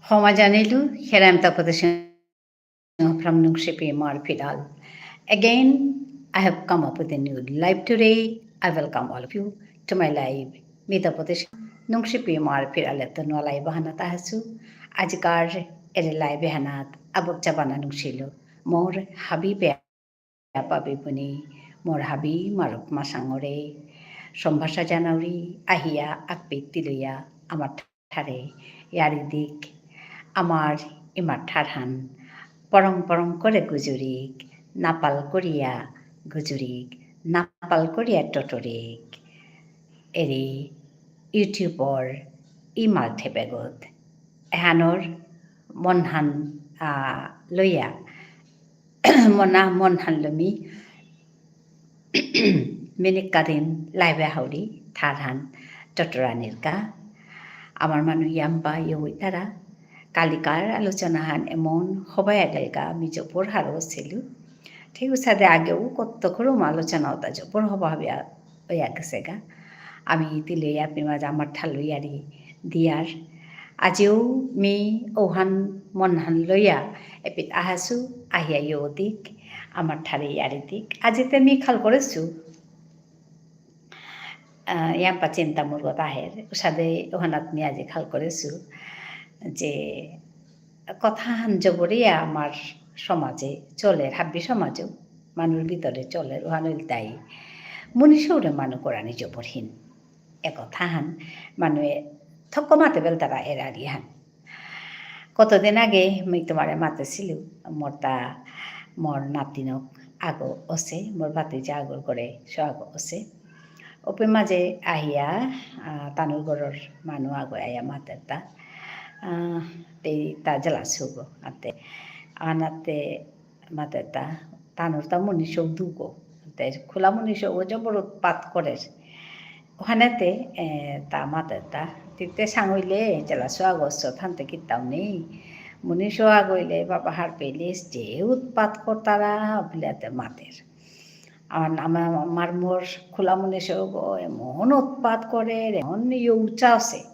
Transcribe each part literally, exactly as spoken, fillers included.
হমা জানিলু, here I am Tapati Singha from Nungshipi Imar Phiral. Again, I have come up with a new live today. I welcome all of you to my live. মি তপতী সিংহ, নুংশিপি ইমার ফিরালেত্ত নুয়া live আহানাত আহেসু। আজিকার এরে live এহানাত আবক চাবানা নুংশিলু মোর হাবি পেয়া পাবি বুনি, মোর হাবি মারুপ মাসাঙরে সম্ভাষা জানাউরি, আহিয়া আকপেই তিলয়া আমার ঠারে য়ারি দিক। আমার ইমার ঠারহান পরং পরং করে গুজুরিক, নাপাল করিয়া গুজুরিক, নাপাল করিয়া টটরিক। এরে YouTubeর ইমাল ঠেপেগত এহানর মনহান, আহ, লইয়া মনা মনহান লমি মিনিক কাদিন live এ হাউরি ঠারহান টটরানিরকা। আমার মানু ইয়াম্পা ইয়ৌইতারা। কালিকার আলোচনাহান এমন হবায়া গেলগা, মি জবর হারৌ অসিলু। ঠিক উসাদে আগেও কত করুম আলোচনা অতা জবর হবা হবিয়া অয়া গেসেগা। আমি তিলয়া পিমাজা আমার ঠারলো য়ারি দিয়ার। আজিও মি ওহান মনহান লইয়া এপিত আহাসু, আহিয়া ইয়ৌদিক আমার ঠারে য়ারি দিক। আজিতে মি খাল করেসু, আহ, ইয়াম্পা চিন্তা মুরগত আহের, উসাদে ওহানাত মি আজি খাল করেসু যে কথাহান জবরিয়া আমার সমাজে চলের, হাব্বি সমাজেও মানুর ভিতরে চলের, ওহান ইলতাই মুনি সৌরে মানু করানি জবরহীন। এ কথাহান মানুয়ে থক মাতে বেলতারা এরারিহান। কতদিন আগে মি তোমারে মাতেসিলু, মোরতা মোর নাতিনক আগো অসে, মোর ভাতিজা আগর করে সৌ আগো অসে। ওপে মাঝে আহিয়া, আহ, তানুর ঘরর মানু আগো আয়া মাতেরতা। আহ, তেই তা জেলা সুগো আতে। আনাতে মাতেরতা, তানুর তা মুনি সৌ দুগো। তে খুলা মুনি সৌগো জবর উৎপাত করের। ওহানেতে, এ, তা মাতেরতা, তিতে সাঙইলে, জেলা সৌ আগো অসে থানতে কিতাও নেই। মুনি সৌ আগইলে, বাবা হারপেইলে, যে উৎপাত করতারা, বুলিয়াতে মাতের। আর আমা-, আমার মোর খুলা মুনি সৌগো এমন উৎপাত করের, এমন ইয়ৌচা অসে।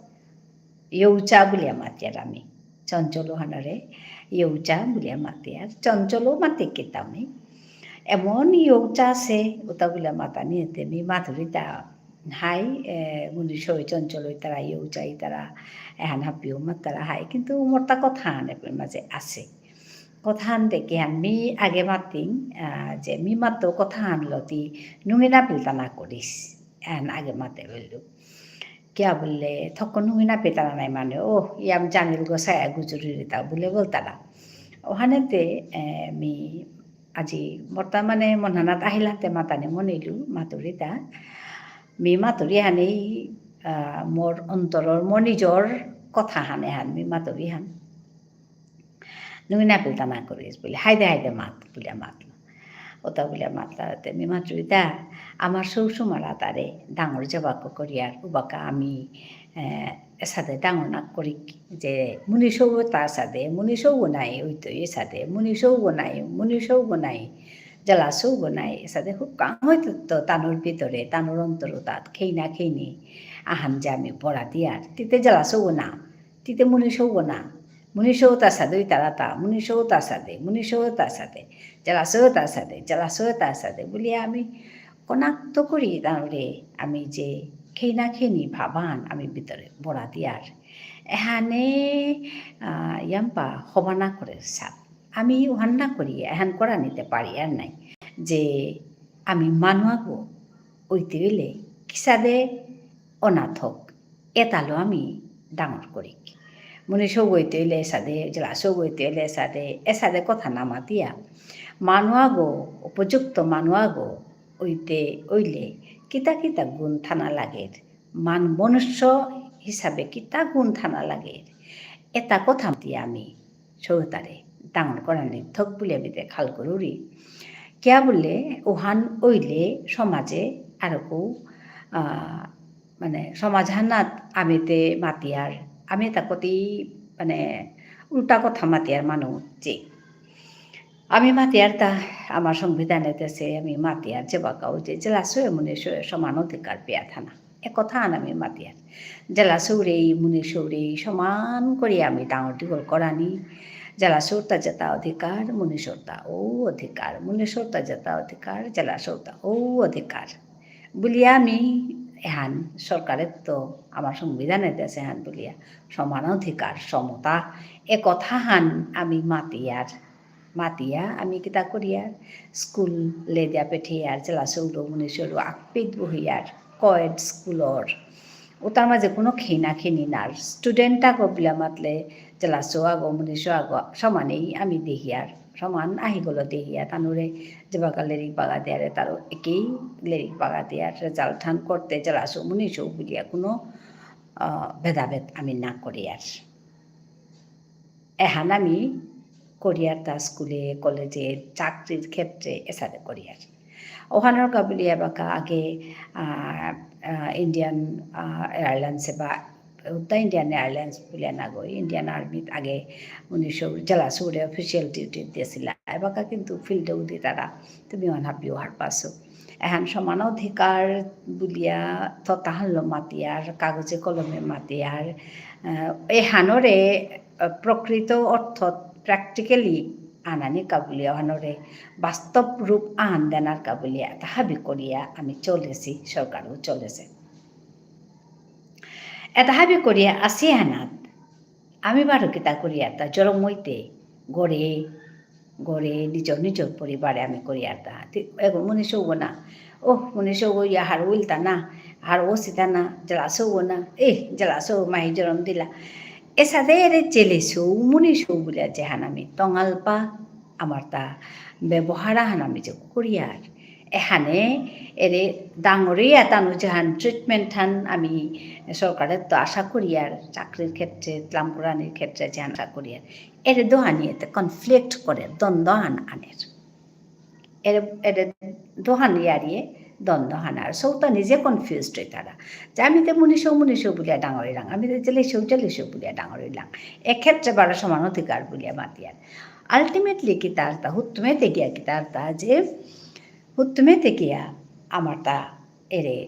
ইয়ৌচা বুলিয়া মাতিয়ার আমি। চঞ্চল ওহানরে ইয়ৌচা বুলিয়া মাতিয়ার। চঞ্চলও মাতে কিতাও নেই। এমন ইয়ৌচা অসে, উতা বুলিয়া মাতানিতে মি মাতুরিতা হাই, এ, মুনি সৌ চঞ্চল ইতারা ইয়ৌচা ইতারা, এহান হাবিও মাতারা হাই। কিন্তু মোরতা কথাহান এপেই মাঝে আসে। কথাহান দেখিহান মি আগে মাতিং, আহ, যে মি মাতো কথাহান লতি নুঙি না পিলতা না করিস। এহান আগে মাতে বুললু। কিয়া বুললে, থক নুঙি না পিলতারা নাই মানে, ও, ইয়াম জানিল গোসাই গুজুরিতা বুলে বুলতারা। ওহানেতে, এ, মি আজি বর্তমানে মনহানাত আহিলাতে মাতানি মনিলু, মাতুরিতা। মি মাতুরিহানি, আহ, মোর অন্তরর, মোর নিজর কথাহান এহান মি মাতুরিহান। নুঙি না পিলতা না করিস বুলে, হাইদে হাইদে মাত, বুলে মাতলো। ওতা বুলে মাতলাতে মি মাতুরিতা, আমার সৌ সুমারা তারে ডাঙর যেবাকা করিয়ার, উবাকা আমি, এ, এসাদে ডাঙর না করিক, যে মুনি সৌগ তা সাদে, মুনি সৌগ নাই, ওই তো এসাদে, মুনি সৌগ নাই, মুনি সৌগ নাই, জেলা সৌগ নাই, এসাদে হুকাং হয়তো তো তানুর ভিতরে, তানুর অন্তর তাত, খেই না খেইনি, আহান যে আমি পড়া দিয়ার, তিতে জেলা সৌগ না, তিতে মুনি সৌগ না, মুনি সৌ তা সাদে, ওই তারা তা, মুনি সৌ তা সাদে, মুনি সৌ তা সাদে, জেলা সৌ তা সাদে, জেলা সৌ তা সাদে, বুলিয়া আমি কনাক্ত করি তানুরে আমি যে খেইনা খেইনি ভাবান আমি ভিতরে বড়া দিয়ার। এহানে, আহ, ইয়াম্পা হবা না করে সাত। আমি উহান না করি, এহান করা নিতে পারি আর নাই। যে আমি মানু আগো ওইতে গেলে কিসাদে অনাথক। এতালো আমি ডাঙর করিক। মুনি সৌগ ওইতে হইলে এসাদে, জেলা সৌগ ওইতে হইলে এসাদে, এসাদে কথা না মাতিয়া। মানু আগো, উপযুক্ত মানু আগো ওইতে হইলে কিতা কিতা গুণ থানা লাগের। মান মনুষ্য হিসাবে কিতা গুণ থানা লাগের। এতা কথা মাতিয়া আমি সৌতারে ডাঙর করানি থক বুলে আমি তে খাল করুরি। কিয়া বুলে, ওহান ওইলে সমাজে আরকু, আহ, মানে, সমাজহানাত আমি তে মাতিয়ার, আমি তা কতি, মানে, উল্টা কথা মাতিয়ার মানু যে। আমি মাতিয়ার তা আমার সংবিধানে দেশে আমি মাতিয়ার যে বাকাও যে জেলা সৌয়ে মুনি সৌয়ে সমান অধিকার পেয়া থানা। এ কথাহান আমি মাতিয়ার। জেলা সৌরেই, মুনি সৌরেই সমান করি আমি ডাঙর দীঘল করানি। জেলা সৌরতা যেতা অধিকার, মুনি সৌরতা ও অধিকার, মুনি সৌরতা যেতা অধিকার, জেলা সৌরতা ও অধিকার। বুলিয়া আমি এহান সরকারেত্ত আমার সংবিধানে দেসে এহান বুলিয়া সমান অধিকার, সমতা, এ কথাহান আমি মাতিয়ার। মাতিয়া আমি কিতা করিয়ার, স্কুলে দিয়া পেঠিয়ার, জেলা সৌর, মুনি সৌর, আকপিত বহিয়ার, co-ed স্কুলর। ওতার মাঝে কোনো খেনা খেনি নার। Student আগো বুলিয়া মাতলে, জেলা সৌ আগো, মুনি সৌ আগো, সমানেই আমি দেহিয়ার। সমান আহিগলো দেহিয়া, তানুরে যেবাকা লেরিক বাগা দিয়ারে, তারও একেই লেরিক বাগা দিয়ার। Result হান করতে জেলা সৌ, মুনি সৌ বুলিয়া কোনো, আহ, ভেদাভেদ আমি না করিয়ার। এহান আমি করিয়ার তা স্কুলে, কলেজে, চাকরির ক্ষেত্রে এসাদে করিয়ার। ওহানর কা বুলিয়া বাকা আগে, আহ, আহ, Indian, আহ, Airlines এ বা উদ্দা Indian Airlines বুলিয়া না গো, Indian Army ত আগে উনিশশো জেলা সৌরে official duty দিয়েছিলা। এবাকা কিন্তু field এ উদি তারা, তুমি অহান হাবিও হারপাসো। এহান সমান অধিকার বুলিয়া থতাহানলো মাতিয়ার, কাগজে কলমে মাতিয়ার, আহ, এহানরে, আহ, প্রকৃত অর্থত practically আনানি কা বুলিয়া, ওহানরে বাস্তব রূপ আহান দেনার কা বুলিয়া, এতা হাবি করিয়া আমি চলেছি, সরকারও চলেছে। এতা হাবি করিয়া আসি আনাত, আমি বারো কিতা করিয়া তা জরম হইতে গড়ে, গড়ে নিজর নিজর পরিবারে আমি করিয়া তা। তি-, এগো মুনি সৌগ না, ও মুনি সৌগ ইয়া হার উইলতা না, হার ওসিতা না, জেলা সৌগ না, এ জেলা সৌ মাহি জরম দিলা। এসাদে এরে জেলে সৌ, মুনি সৌ বুলিয়া যেহান আমি তঙালপা, আমার তা ব্যবহার আহান আমি যে করিয়ার। এহানে এরে ডাঙরিয়া তানু যেহান treatment হান আমি সরকারেত্ত আশা করিয়ার, চাকরির ক্ষেত্রে, লাম করানির ক্ষেত্রে যেহান আশা করিয়ার। এরে দোহানি এতে conflict করে, দ্বন্দ্ব হান আনের। এরে, এরে দোহান ইয়ারিয়ে দ্বন্দ্ব হান আর। সৌতা নিজে confused হইতারা। যে আমি তে মুনি সৌ, মুনি সৌ বুলিয়া ডাঙরিলাং, আমি তে জেলে সৌ, জেলে সৌ বুলিয়া ডাঙরিলাং। এক্ষেত্রে বারো সমান অধিকার বুলিয়া মাতিয়ার। Ultimately কিতা অরতা, হুত্তুমে তে গিয়া কিতা অরতা যে, হুত্তুমে তে গিয়া আমার তা এরে,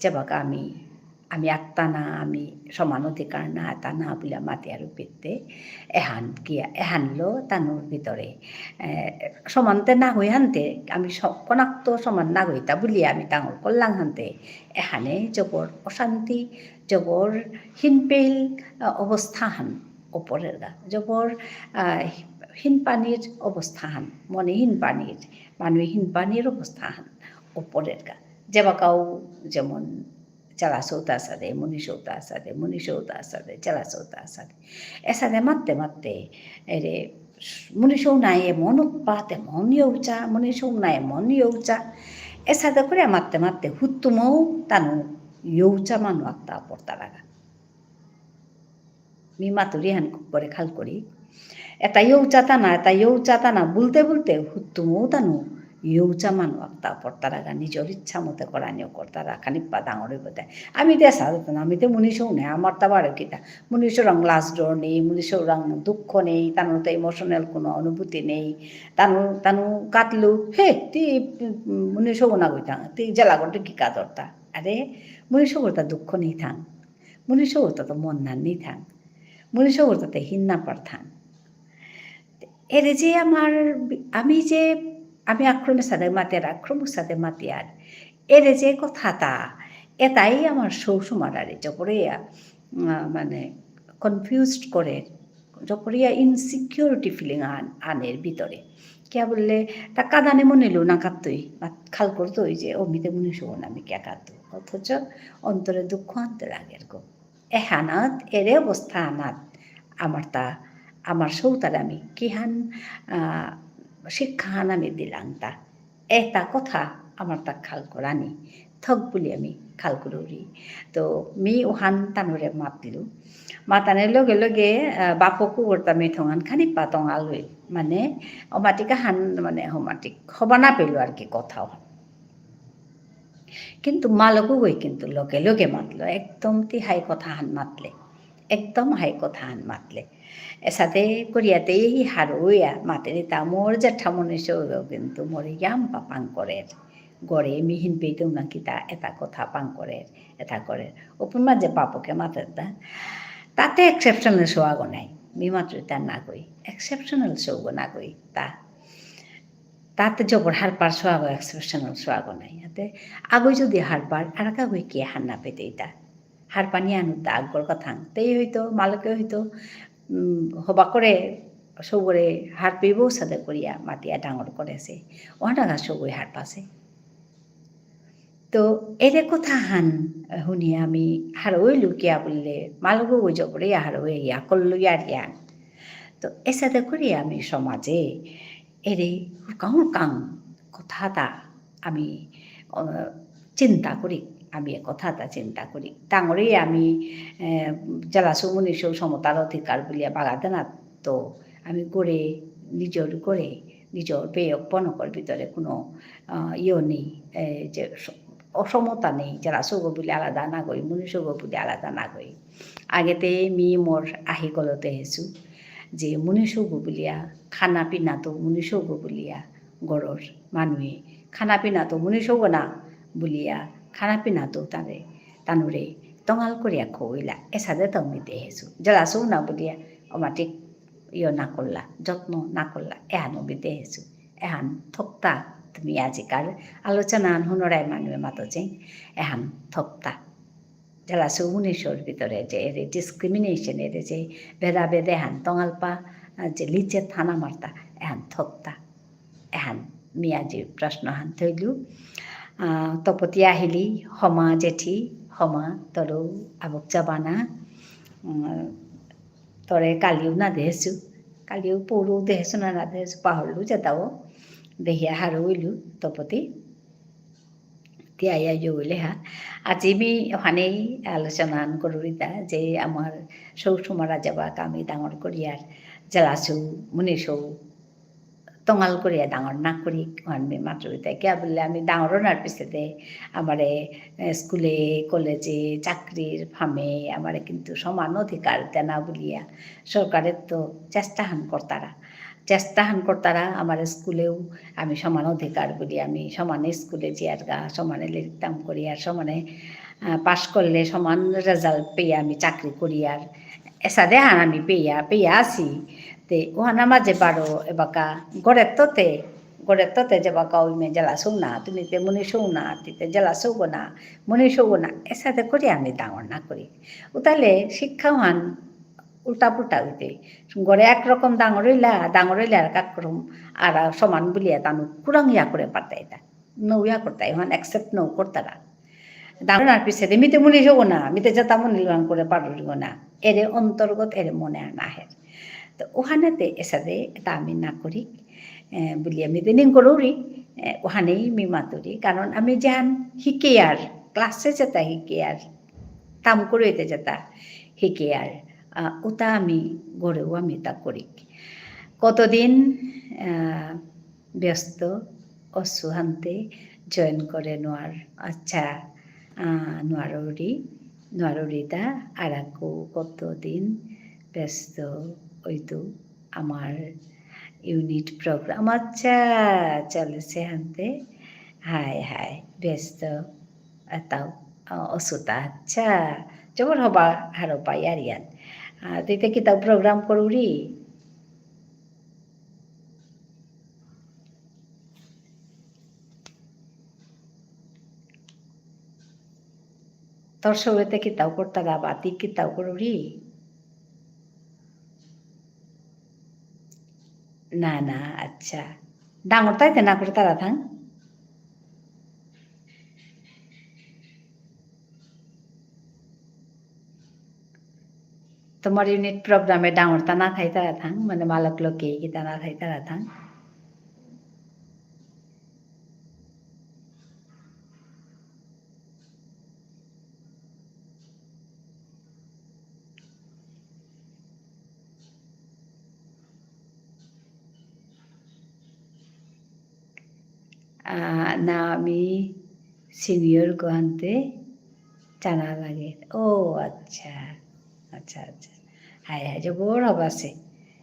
যেবাকা আমি, আমি আত্মা না, আমি সমান অধিকার না, এতা না বুলিয়া মাতিয়ার উপিত্তে, এহান গিয়া, এহানলো তানুর ভিতরে, এ, সমানতে না হই হানতে, আমি স-, কনাক্ত সমান না হইতা বুলিয়া আমি ডাঙর করলাং হানতে, এহানে জবর অশান্তি, জবর হিনপেইল, আ, অবস্থাহান ওপরেরগা। জবর, আ, হিনপানির অবস্থাহান, মনে হিনপানির, মানু হিনপানির অবস্থাহান ওপরেরগা। যেবাকাউ যেমন জেলা সৌতা আসাদে, মুনি সৌতা আসাদে, মুনি সৌতা আসাদে, জেলা সৌতা আসাদে। এসাদে মাততে মাততে, এরে, মুনি সৌ নাই এমন উৎপাত, এমন ইয়ৌচা, মুনি সৌ নাই এমন ইয়ৌচা। এসাদে করে মাততে মাততে হুত্তুমৌ তানু ইয়ৌচা মানু আত্তা পড়তারাগা। মি মাতুরি হান খুব করে খাল করি। এতা ইয়ৌচা তানা, এতা ইয়ৌচা তানা, বুলতে বুলতে হুত্তুমৌ তানু ইয়ৌচা মানু আত্তা পড়তারাগা, নিজর ইচ্ছা মতে করানিও করতারা, খানিপ্পা ডাঙর হইব তাই। আমি তে সাধারণত না, আমি তে মুনি সৌ নেই, আমার তা বারো কিতা। মুনি সৌরাং লাজ ডর নেই, মুনি সৌরাং দুঃখ নেই, তানুর তো emotional কোনো অনুভূতি নেই। তানু, তানু কাতলু, হে, তি, উম, মুনি সৌ না গইতাং, তি জেলা গন্ডে কি কাদরতা? আরে, মুনি সৌরতা দুঃখ নেই থাং। মুনি সৌরতা তো মন না নেই থাং। মুনি সৌরতা তে হিন না পার থাং। এরে যে আমার, আমি যে, আমি আক্রমে সাদে মাতিয়ার, আক্রমক সাদে মাতিয়ার। এরে যে কথাতা, এতাই আমার সৌ সুমারারে জবরিয়া, আহ, মানে, confused করে, জবরিয়া insecurity feeling আন-, আনের ভিতরে। কিয়া বুললে, তা কাদানে মনে লো না কাত্তই, বা খাল করতই যে, "ও, মি তে মুনি সৌ না, মি কিয়া কাত্তই?" অথচ অন্তরে দুঃখ আনতে লাগের গো। এহানাত, এরে অবস্থা আনাত, আমার তা, আমার সৌতারে আমি কিহান, আহ, শিক্ষাহান আমি দিলাং তা। এতা কথা আমার তা খাল করানি থক বুলি আমি খাল করুরি। তো মি ওহান তানুরে মাতলু। মাতানে লগে লগে, আহ, বাপকগরতা মি থঙান খানি পাতং আলুই। মানে, অমাটিক আহান, মানে, হমাটিক হবা না পেলু আর কি কথাও। কিন্তু মালকগই কিন্তু লগে লগে মাতলো, একদম তি হাই কথাহান মাতলে, একদম হাই কথাহান মাতলে। এসাদে করিয়াতে এই হারৌয়া মাতেরি তা মোর জেঠা মুনি সৌগ কিন্তু মোর ইয়াম্পা পাং করের। গরে মি হিনপেইতেউ না কিতা এতা কথা পাং করের। এতা করে। ওপর মাঝে বাপকে মাতে তা। তাতে exceptional শো আগো নাই। মি মাত্র তা না কই। Exceptional শো গো না কই। তা। তাতে জবর হারপার শো আগো exceptional শো আগো নাই। আতে আগো যদি হারপার, আর কাগই কি হার না পেতে ইতা। হারপানি আনু তা আগর কথা। তেই হয়তো, মালকে হয়তো, উম, হবা করে, সবরে হারপিবও সাদে করিয়া মাতিয়া ডাঙর করেছে। ওহানাগা সবই হারপাছে। তো এরে কথা হান হুনি আমি হারৌ ইলু কিয়া বুললে, মালগো গো জবরে হারৌ ইয়া করলু ইয়ার ইয়ান। তো এসাদে করি আমি সমাজে এরে হুকাং হুকাং কথাতা আমি, অ, চিন্তা করি, আমি এ কথাতা চিন্তা করি। ডাঙরে আমি, এ, জেলা সৌ মুনি সৌ সমতার অধিকার বুলিয়া বাগাদেনা তো আমি গড়ে, নিজর গড়ে, নিজর বেয়ক পনকর ভিতরে কোনো, আহ, ইয়ে নেই, এ, যে স-, অসমতা নেই, জেলা সৌগ বুলি আলাদা না গই, মুনি সৌগ বুলি আলাদা না গই। আগেতে মি মোর আহি গলতে হেসু, যে মুনি সৌগ বুলিয়া, খানা পিনা তো মুনি সৌগ বুলিয়া, গরর মানুয়ে, খানা পিনা তো মুনি সৌগ না বুলিয়া, খানা পিনা তো তারে, তানুরে, তঙাল করিয়া খইলা, এসাদে তো মি দেহেসু। জেলা সৌ না বুলিয়া, অমাটিক ইয় না করলা, যত্ন না করলা, এহানো মি দেহেসু। এহান থকতা, তুমি আজিকার আলোচনা হুনরাই মানুয়ে মাতচে, এহান থকতা। জেলা সৌ মুনি সৌর ভিতরে যে এরে discrimination, এরে যে ভেদাভেদ এহান তঙালপা, আহ, যে লিচে থানা মারতা, এহান থকতা। এহান মি আজি প্রশ্ন হান থইলু। আহ, তপতি আহিলি, হমা জেঠি, হমা তরু আবক চাবানা, উম, তরে কালিও না দেহেসু, কালিও পৌরও দেহেসু না না দেহেসু, পাহরলু যেতাও, দেহিয়া হারৌ ইলু, তপতি। তিয়াইয়া ইয়ৌলে হা। আজি মি ওহানেই আলোচনা আন করুরিতা যে আমার সৌ সুমারা যাবা কামি ডাঙর করিয়ার, জেলা সৌ, মুনি সৌ, তঙাল করিয়া ডাঙর না করি, ওহান মি মাতুরিতা। কিয়া বুললে আমি ডাঙর অনার পিছেতে আমারে, এ, স্কুলে, কলেজে, চাকরির ফামে আমারে কিন্তু সমান অধিকার দেনা বুলিয়া সরকারের তো চেষ্টা হান করতারা। চেষ্টা হান করতারা আমার স্কুলেও আমি সমান অধিকার বুলি আমি সমানে স্কুলে যারগা, সমানে লিখতাম করিয়ার, সমানে, আহ, পাস করলে সমান result পেয়ে আমি চাকরি করিয়ার। এসাদে হান আমি পেয়া, পেয়া আসি। তে ওহানা মাঝে বারো এবাকা গড়েত্ততে, গড়েত্ততে যেবাকা ওই মে জেলা সৌ না, তুমি তে মুনি সৌ না, তি তে জেলা সৌগ না, মুনি সৌগ না, এসাদে করি আমি ডাঙর না করি। উতালে শিক্ষা হান উল্টা পুল্টা হইতে। গড়ে একরকম ডাঙর হইলা, ডাঙর হইলে আর একরকম আর সমান বুলিয়া তানু কুরাং ইয়া করে পারতাই তা। নৌ ইয়া করতাই, হন accept নৌ করতারা। ডাঙর আর পিছে দে, মিতে মুনি যাবো না, মিতে যেতা মুনি লুয়াং করে পারুরিব না। এরে অন্তর্গত, এরে মনে আর না হের। তো ওহানেতে এসাদে, এটা আমি না করি। এ, বুলিয়া মিতে নিং করুরি, এ, ওহানেই মি মাতুরি। কারণ আমি জান হিকে আর, ক্লাসে যেতা হিকে আর, তাম করইতে যেতা হিকে আর, আহ, ওতা আমি গড়েও আমি তা করি। কতদিন, আহ, ব্যস্ত অসু হানতে join করে নোয়ার, আচ্ছা, আহ, নোয়ারুরি, নোয়ারুরি তা আরাকু কতদিন ব্যস্ত ওই তো আমার unit program, আচ্ছা, চলেছে হানতে, হাই, হাই, ব্যস্ত। এতাও, আ, অসুতা, আচ্ছা। জবর হবা হারপা ইয়ারিয়ান। আ, তে ইতে কিতাও program করুরি? তোর সৌয়েতে কিতাও করতারা, বাতি কিতাও করুরি? না, না, আচ্ছা। ডাঙরতাইতে না করতারা থাং? তোমার unit program এ ডাঙরতা না থাইতারা থাং, মানে মালক লোকে কিতা না থাইতারা থাং? আহ, না, আমি senior গো হানতে জানা লাগে। ও, আচ্ছা। আচ্ছা, আচ্ছা। হায়, হায়, জবর হবা আছে।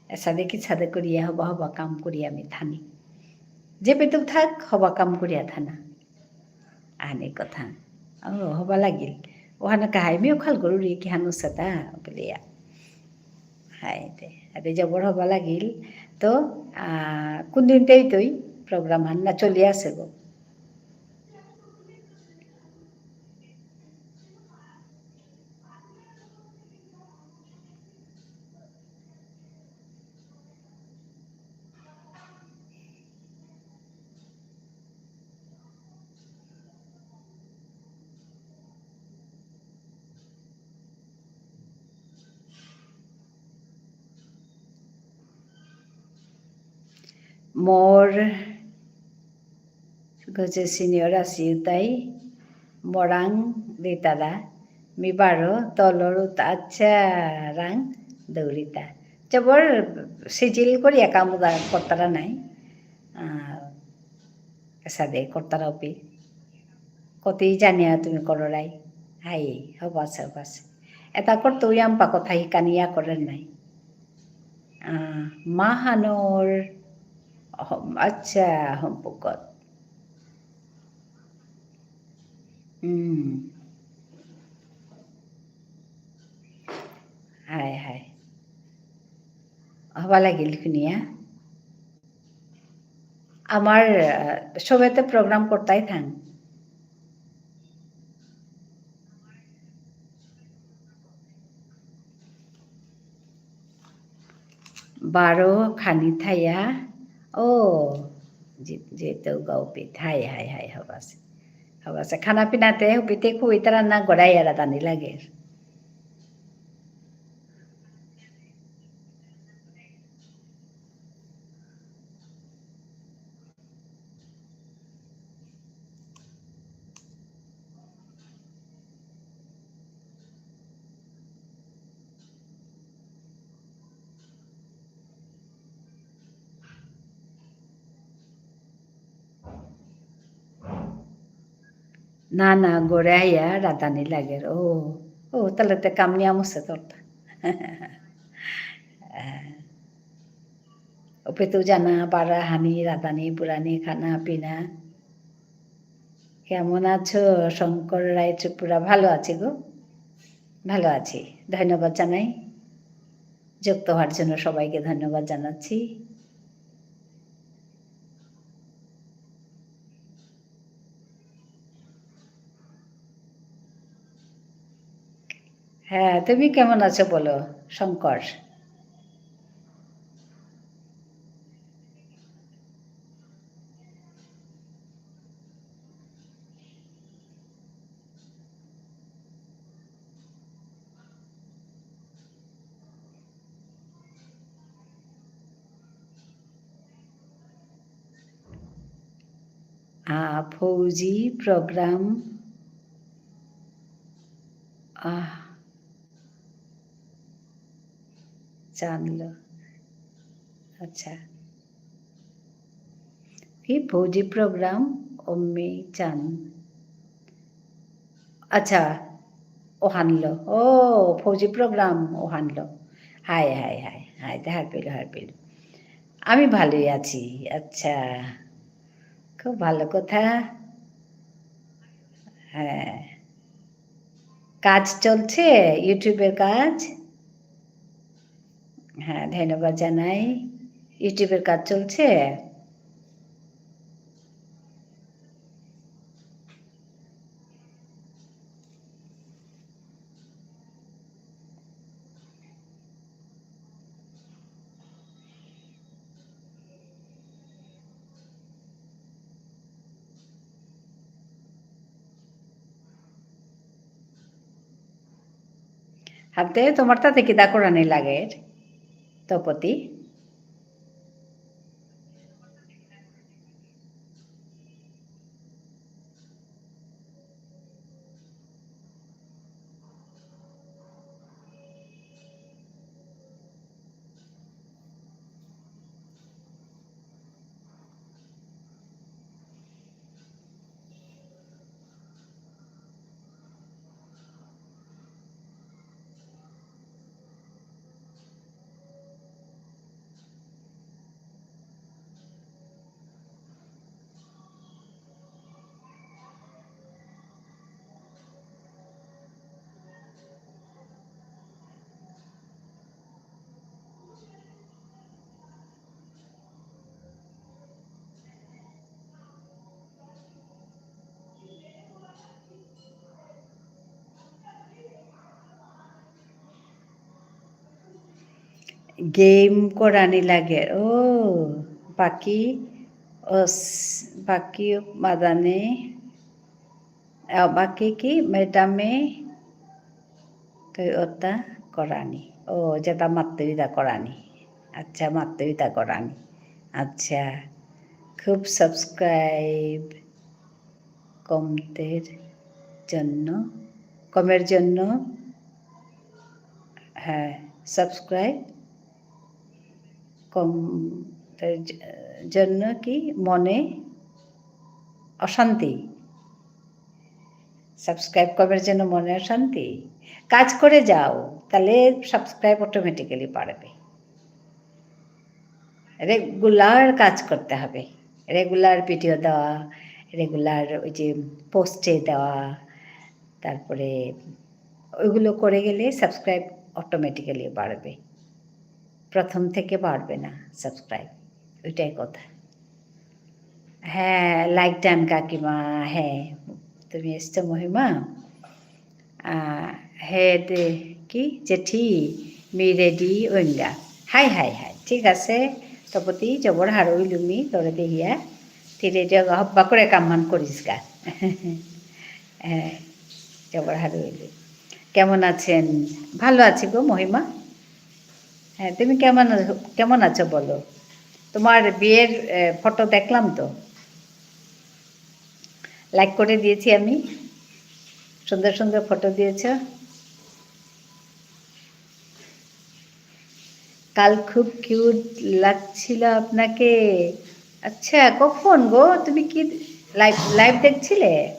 এসাদে কিসাদে করিয়া হবা, হবা কাম করিয়া আমি থানি। যে পেতুক থাক, হবা কাম করিয়া থানা। আনে কথা। ও, হবা লাগিল। ওহানে কাহাই মিও খাল করুরি কিহান উসাতা বুলিয়া। হাই দে। আদে জবর হবা লাগিল। তো, আহ, কোন দিন তেই তৈ program হান না চলিয়া আছে গো। মোর গজে senior আসি উতাই মরাং দিতারা, মি বারো তলর উতা আচ্ছা রাং দৌরিতা। জবর সিজিল করিয়া কাম উদা করতারা নাই। আহ, এসাদে করতারা উপি। কতি জানিয়া তুমি কররাই। হাই, হবাসে, হবাসে। এটা করতে ইয়াম্পা কথা হিকানিয়া করের নাই। আহ, মাহানোর, হম, আচ্ছা, হম্পকত। হুম। High, high. হবা লাগিল শুনিয়া। আমার, আহ, সবেতে program করতাই থাং। বারো খানি থাইয়া, ও, যে, যে তো গাও পে থাই, হাই, হাই, হবাসে। হবাসে। খানা পিনাতে হুপিতে খুইতারা না গড়াইয়া রাতানি লাগে। না, না, গড়ে আইয়া রাতানি লাগের। ও, ও, তাহলে তো কাম নিয়াম আছে তোর তা। উপেতু জানা, পারা, হানি, রাতানি, পুরানি, খানা, পিনা। কেমন আছো, শঙ্কর রায় ত্রিপুরা? ভালো আছি গো, ভালো আছি, ধন্যবাদ জানাই। যুক্ত হওয়ার জন্য সবাইকে ধন্যবাদ জানাচ্ছি। হ্যাঁ, তুমি কেমন আছো বলো, শঙ্কর? আহ, ফৌজি program, আহ, জানলো। আচ্ছা। কি ফৌজি program, অম্মি চান। আচ্ছা, ওহানলো। ও, ফৌজি program ওহানলো। হাই, হাই, হাই, হাই, দে হারপেলু, হারপেলু। আমি ভালোই আছি। আচ্ছা, খুব ভালো কথা। হ্যাঁ। কাজ চলছে? YouTube-এর কাজ? হ্যাঁ, ধন্যবাদ জানাই। YouTube-এর কাজ চলছে? হাতে তোমার তাতে কিতা করানি লাগে? তপতি? Game করানি লাগে। ও, বাকি, ও, স-, বাকি মাদানে, আ, বাকি কি? ম্যাডামে তো ওটা করানি। ও, যেটা মাত্তইদা করানি। আচ্ছা, মাত্তইদা করানি। আচ্ছা, খুব subscribe কমতের জন্য, কমের জন্য, হ্যাঁ, subscribe কম, এর জ-, জন্য কি মনে অশান্তি? Subscribe কমের জন্য মনে অশান্তি? কাজ করে যাও, তাহলে subscribe automatically বাড়বে। Regular কাজ করতে হবে, regular video দেওয়া, regular ওই যে post এ দেওয়া, তারপরে ওইগুলো করে গেলে subscribe automatically বাড়বে। প্রথম থেকে বাড়বে না subscribe, ওইটাই কথা। হ্যাঁ, like done কাকিমা, হ্যাঁ, তুমি এসছো মহিমা। আহ, হে দে, কি? জেঠি, মি ready ওইঙ্গা। হাই, হাই, হাই, ঠিক আছে। তপতি জবর হারৌ ইলু মি, তোরে দেহিয়া। তি ready হবা করে কামহান করিস গা। হ্যাঁ, জবর হারৌ ইলু। কেমন আছেন? ভালো আছি গো, মহিমা। হ্যাঁ, তুমি কেমন আছো, কেমন আছো বলো? তোমার বিয়ের, এ, ফটো দেখলাম তো। Like করে দিয়েছি আমি। সুন্দর সুন্দর ফটো দিয়েছো। কাল খুব cute লাগছিল আপনাকে। আচ্ছা, কখন গো? তুমি কি live, live দেখছিলে?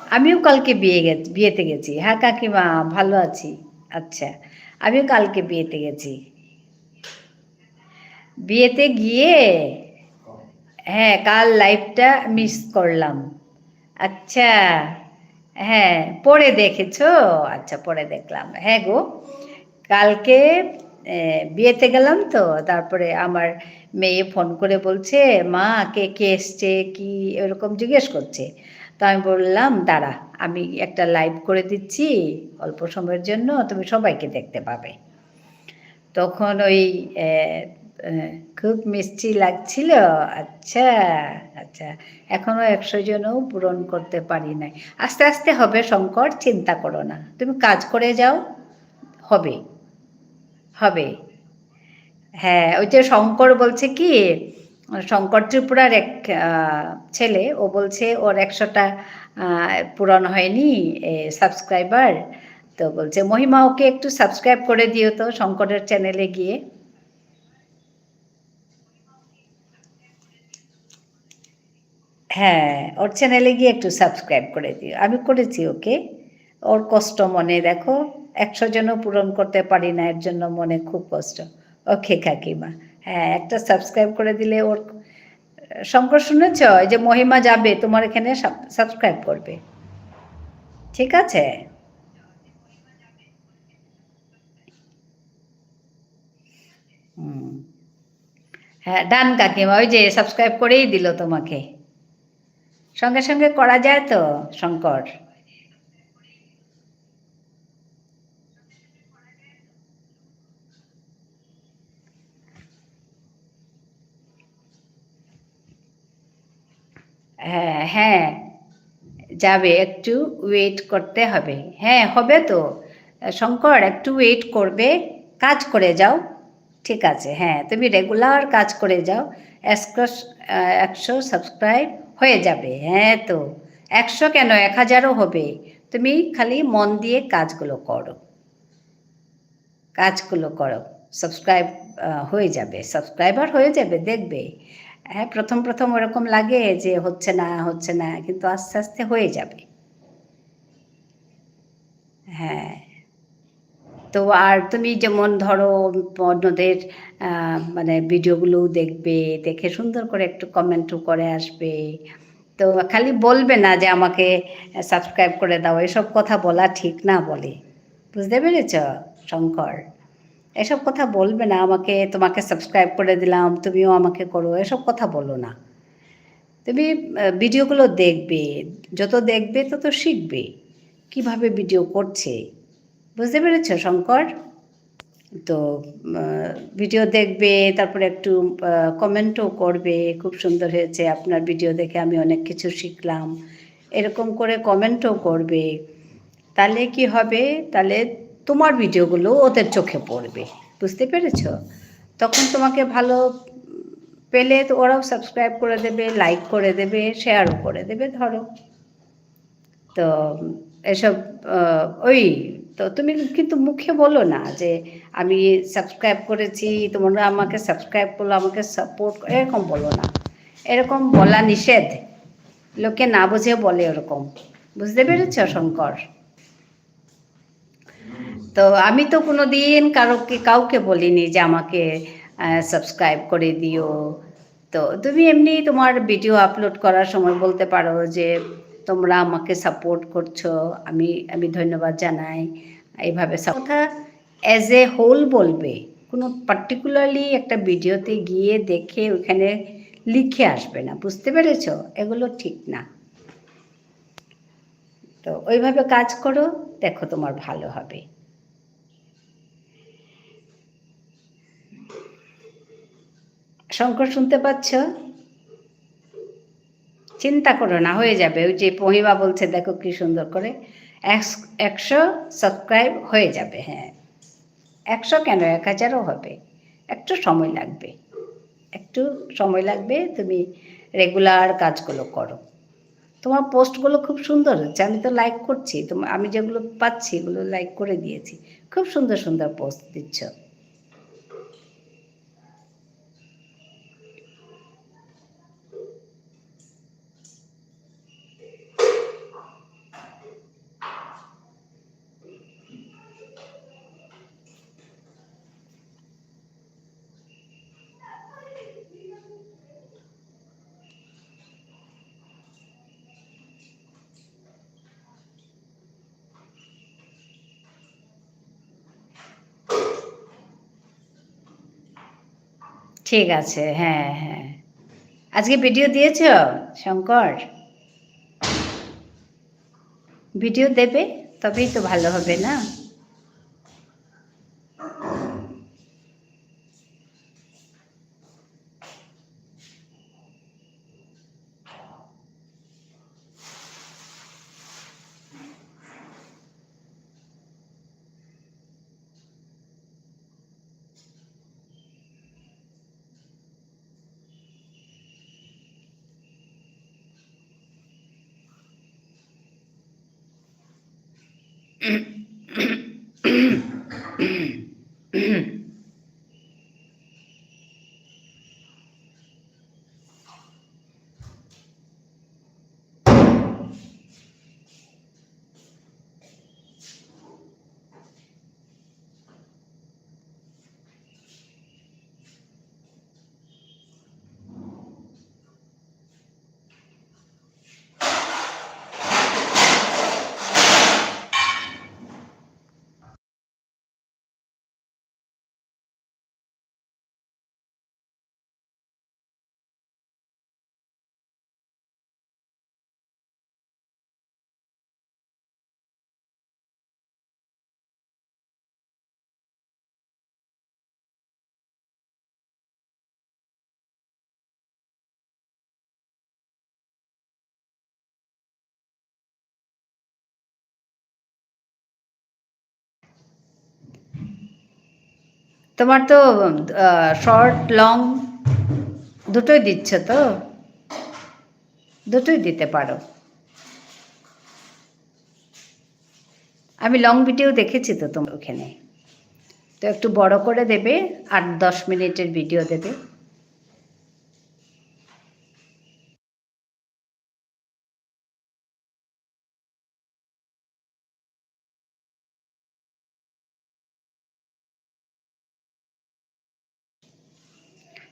আমিও কালকে বিয়ে গে-, বিয়েতে গেছি। হ্যাঁ কাকিমা, ভালো আছি। আচ্ছা, আমিও কালকে বিয়েতে গেছি। বিয়েতে গিয়ে, হ্যাঁ, কাল live টা miss করলাম। আচ্ছা, হ্যাঁ, পরে দেখেছো? আচ্ছা, পরে দেখলাম। হ্যাঁ গো, কালকে, এ, বিয়েতে গেলাম তো, তারপরে আমার মেয়ে ফোন করে বলছে, "মা, কে কে এসছে, কি?" এরকম জিজ্ঞেস করছে। তো আমি বললাম, "দাঁড়া, আমি একটা live করে দিচ্ছি অল্প সময়ের জন্য, তুমি সবাইকে দেখতে পাবে।" তখন ওই, এ, এ, "খুব মিষ্টি লাগছিল।" আচ্ছা, আচ্ছা। এখনো একশো জনও পূরণ করতে পারি নাই। আস্তে আস্তে হবে শঙ্কর, চিন্তা করো না। তুমি কাজ করে যাও, হবে, হবে। হ্যাঁ, ওই যে শঙ্কর বলছে কি, শঙ্কর ত্রিপুরার এক, আহ, ছেলে, ও বলছে ওর একশোটা, আহ, পূরণ হয়নি, এ, subscriber। তো বলছে, "মহিমা, ওকে একটু subscribe করে দিও তো শঙ্করের channel এ গিয়ে।" হ্যাঁ, ওর channel এ গিয়ে একটু subscribe করে দিও। আমি করেছি ওকে। ওর কষ্ট মনে, দেখো, একশো জনও পূরণ করতে পারি না, এর জন্য মনে খুব কষ্ট। ওকে কাকিমা, হ্যাঁ, একটা subscribe করে দিলে ওর, শঙ্কর, শুনেছ? এই যে মহিমা যাবে তোমার এখানে, সাব-, subscribe করবে। ঠিক আছে? হুম। হ্যাঁ, done কাকিমা, ওই যে subscribe করেই দিল তোমাকে। সঙ্গে সঙ্গে করা যায় তো, শঙ্কর? হ্যাঁ, হ্যাঁ, যাবে, একটু wait করতে হবে। হ্যাঁ, হবে তো। শঙ্কর, একটু wait করবে, কাজ করে যাও। ঠিক আছে, হ্যাঁ, তুমি regular কাজ করে যাও। একশো, আহ, একশো subscribe হয়ে যাবে। হ্যাঁ তো, একশো কেন, এক হাজারও হবে। তুমি খালি মন দিয়ে কাজগুলো করো। কাজগুলো করো, subscribe, আহ, হয়ে যাবে, subscriber হয়ে যাবে, দেখবে। হ্যাঁ, প্রথম প্রথম ওরকম লাগে যে হচ্ছে না, হচ্ছে না, কিন্তু আস্তে আস্তে হয়ে যাবে। হ্যাঁ, তো আর তুমি যেমন ধরো অন্যদের, আহ, মানে video গুলোও দেখবে, দেখে সুন্দর করে একটু comment ও করে আসবে। তো খালি বলবে না যে আমাকে subscribe করে দাও, এসব কথা বলা ঠিক না বলে। বুঝতে পেরেছ, শঙ্কর? এসব কথা বলবে না, আমাকে, "তোমাকে subscribe করে দিলাম, তুমিও আমাকে করো", এসব কথা বলো না। তুমি, আহ, video গুলো দেখবে, যত দেখবে তত শিখবে কিভাবে video করছে। বুঝতে পেরেছ, শঙ্কর? তো, আহ, ভিডিও দেখবে, তারপরে একটু, আহ, কমেন্টও করবে, "খুব সুন্দর হয়েছে, আপনার ভিডিও দেখে আমি অনেক কিছু শিখলাম।" এরকম করে কমেন্টও করবে। তাহলে কি হবে? তাহলে তোমার ভিডিওগুলো ওদের চোখে পড়বে। বুঝতে পেরেছো? তখন তোমাকে ভালো পেলে তো ওরাও সাবস্ক্রাইব করে দেবে, লাইক করে দেবে, শেয়ারও করে দেবে, ধরো। তো এসব, আহ, ওই, তো তুমি কিন্তু মুখে বলো না যে, "আমি সাবস্ক্রাইব করেছি, তোমরা আমাকে সাবস্ক্রাইব করো, আমাকে সাপোর্ট করো", এরকম বলো না। এরকম বলা নিষেধ। লোকে না বুঝে বলে ওরকম। বুঝতে পেরেছো, শঙ্কর? তো আমি তো কোনোদিন কারোকে, কাউকে বলিনি যে আমাকে, আহ, সাবস্ক্রাইব করে দিও। তো তুমি এমনি তোমার ভিডিও আপলোড করার সময় বলতে পারো যে, "তোমরা আমাকে সাপোর্ট করছো, আমি, আমি ধন্যবাদ জানাই।" এইভাবে সা-, কথা অ্যাজ এ হোল বলবে, কোনো পার্টিকুলারলি একটা ভিডিওতে গিয়ে দেখে ওখানে লিখে আসবে না, বুঝতে পেরেছো? এগুলো ঠিক না। তো ওইভাবে কাজ করো, দেখো তোমার ভালো হবে। শঙ্কর, শুনতে পাচ্ছ? চিন্তা করো না, হয়ে যাবে। ওই যে মহিমা বলছে, দেখো কি সুন্দর করে। একশ-, একশো সাবস্ক্রাইব হয়ে যাবে, হ্যাঁ। একশো কেন, এক হাজারও হবে। একটু সময় লাগবে। একটু সময় লাগবে, তুমি রেগুলার কাজগুলো করো। তোমার পোস্টগুলো খুব সুন্দর হচ্ছে, আমি তো লাইক করছি, তোমা-, আমি যেগুলো পাচ্ছি, এগুলো লাইক করে দিয়েছি। খুব সুন্দর সুন্দর পোস্ট দিচ্ছ। ঠিক আছে, হ্যাঁ, হ্যাঁ। আজকে ভিডিও দিয়েছো, শঙ্কর? ভিডিও দেবে, তবেই তো ভালো হবে না? তোমার তো, আহ, শর্ট, লং দুটোই দিচ্ছ তো? দুটোই দিতে পারো। আমি লং ভিডিও দেখেছি তো তোমার ওখানে। তো একটু বড় করে দেবে, আট দশ মিনিটের ভিডিও দেবে।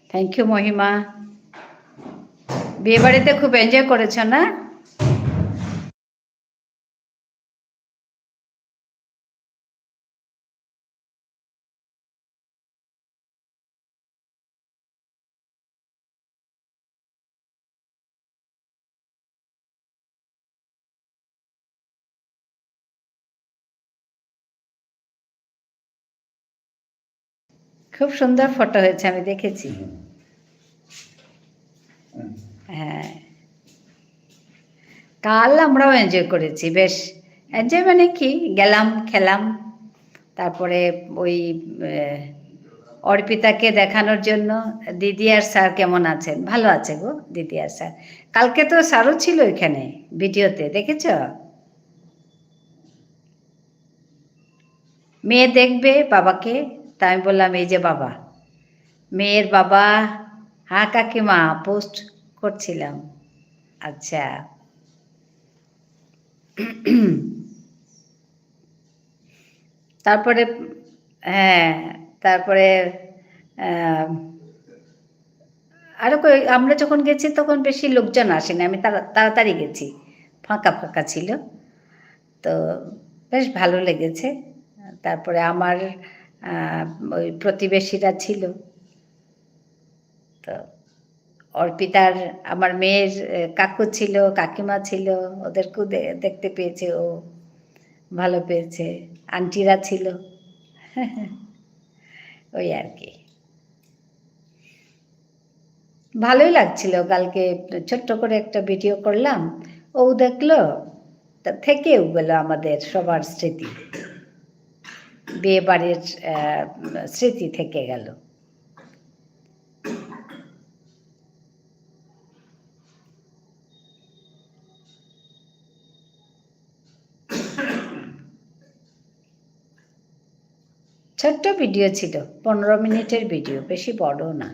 থ্যাংক ইউ, মহিমা। বিয়ে বাড়িতে খুব এনজয় করেছো না? খুব সুন্দর ফটো হয়েছে, আমি দেখেছি। হুম। হুম। হ্যাঁ। কাল আমরাও enjoy করেছি, বেশ। Enjoy মানে কি, গেলাম, খেলাম, তারপরে ওই, আহ, অর্পিতাকে দেখানোর জন্য দিদি আর স্যার কেমন আছেন? ভালো আছে গো, দিদি আর স্যার। কালকে তো স্যারও ছিল এখানে, ভিডিওতে, দেখেছো? মেয়ে দেখবে বাবাকে, তা আমি বললাম, "এই যে বাবা।" মেয়ের বাবা, "হ্যাঁ কাকিমা, পোস্ট করছিলাম।" আচ্ছা। তারপরে, হ্যাঁ, তারপরে, আহ, আরো কই-, আমরা যখন গেছি তখন বেশি লোকজন আসেনি, আমি তাড়া-, তাড়াতাড়ি গেছি, ফাঁকা ফাঁকা ছিল। তো বেশ ভালো লেগেছে। তারপরে আমার, আহ, ওই প্রতিবেশীরা ছিল। তো অর্পিতার, আমার মেয়ের, এ, কাকু ছিল, কাকিমা ছিল, ওদেরকেও দে-, দেখতে পেয়েছে ও, ভালো পেয়েছে, আন্টিরা ছিল। ওই আর কি। ভালোই লাগছিল, কালকে ছোট্ট করে একটা ভিডিও করলাম, ও দেখলো, তা থেকেও গেল আমাদের সবার স্মৃতি, বিয়ে বাড়ির, আহ, স্মৃতি থেকে গেল। ছোট্ট ভিডিও ছিল, পনেরো মিনিটের ভিডিও, বেশি বড় না।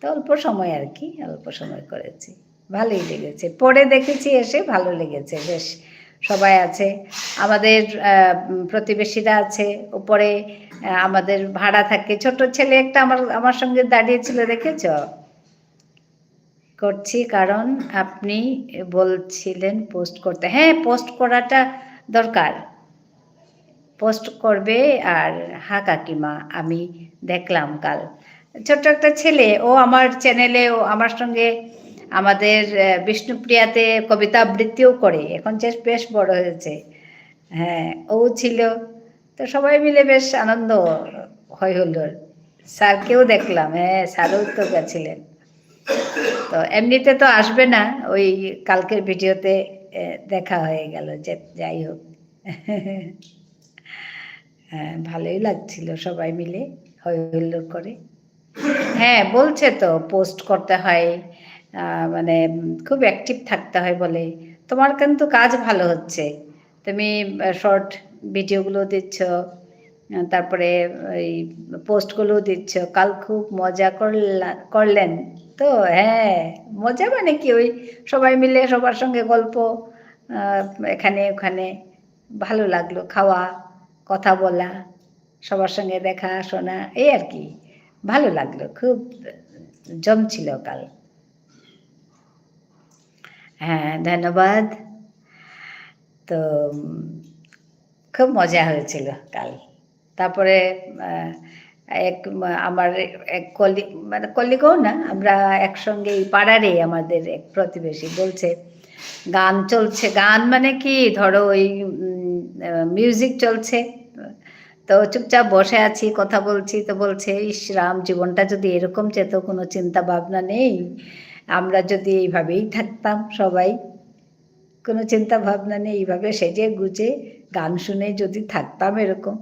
তো অল্প সময় আর কি, অল্প সময় করেছি। ভালোই লেগেছে। পরে দেখেছি এসে ভালো লেগেছে, বেশ সবাই আছে। আমাদের, আহ, উম, প্রতিবেশীরা আছে, উপরে, আহ, আমাদের ভাড়া থাকে। ছোট ছেলে একটা আমার, আমার সঙ্গে দাঁড়িয়েছিল, দেখেছো? করছি, কারণ আপনি বলছিলেন পোস্ট করতে। হ্যাঁ, পোস্ট করাটা দরকার। পোস্ট করবে। আর হ্যাঁ কাকিমা, আমি দেখলাম কাল। ছোট্ট একটা ছেলে, ও আমার চ্যানেলে, ও আমার সঙ্গে আমাদের, আহ, বিষ্ণুপ্রিয়াতে কবিতা আবৃত্তিও করে। এখন যে বেশ বড় হয়েছে। হ্যাঁ, ও ছিল। তো সবাই মিলে বেশ আনন্দ, হই হুল্লোড়। স্যারকেও দেখলাম, হ্যাঁ, স্যারও তো গেছিলেন। তো এমনিতে তো আসবে না, ওই কালকের ভিডিওতে, এ, দেখা হয়ে গেল, যে যাই হোক। হ্যাঁ, ভালোই লাগছিল সবাই মিলে হই হুল্লোড় করে। হ্যাঁ, বলছে তো পোস্ট করতে হয়, আহ, মানে, উম, খুব অ্যাক্টিভ থাকতে হয় বলে। তোমার কিন্তু কাজ ভালো হচ্ছে, তুমি, আহ, শর্ট ভিডিওগুলো দিচ্ছ, আহ, তারপরে এই পোস্টগুলো দিচ্ছ। কাল খুব মজা করলা-, করলেন তো? হ্যাঁ, মজা মানে কি, ওই সবাই মিলে সবার সঙ্গে গল্প, আহ, এখানে ওখানে, ভালো লাগলো খাওয়া, কথা বলা, সবার সঙ্গে দেখা শোনা, এই আর কি। ভালো লাগলো, খুব জমছিল কাল। হ্যাঁ, ধন্যবাদ। তো, উম, খুব মজা হয়েছিল কাল। তারপরে, আহ, এক, উম, আমার এক কলি-, মানে কলিগও না, আমরা একসঙ্গে এই পাড়ারই আমাদের এক প্রতিবেশী বলছে, গান চলছে, গান মানে কি, ধরো ওই, উম, আহ, মিউজিক চলছে, তো চুপচাপ বসে আছি, কথা বলছি, তো বলছে, "ইস রাম, জীবনটা যদি এরকম যেত, কোনো চিন্তা ভাবনা নেই, আমরা যদি এইভাবেই থাকতাম সবাই, কোনো চিন্তা ভাবনা নেই, এইভাবে সেজে গুজে গান শুনে যদি থাকতাম এরকম।"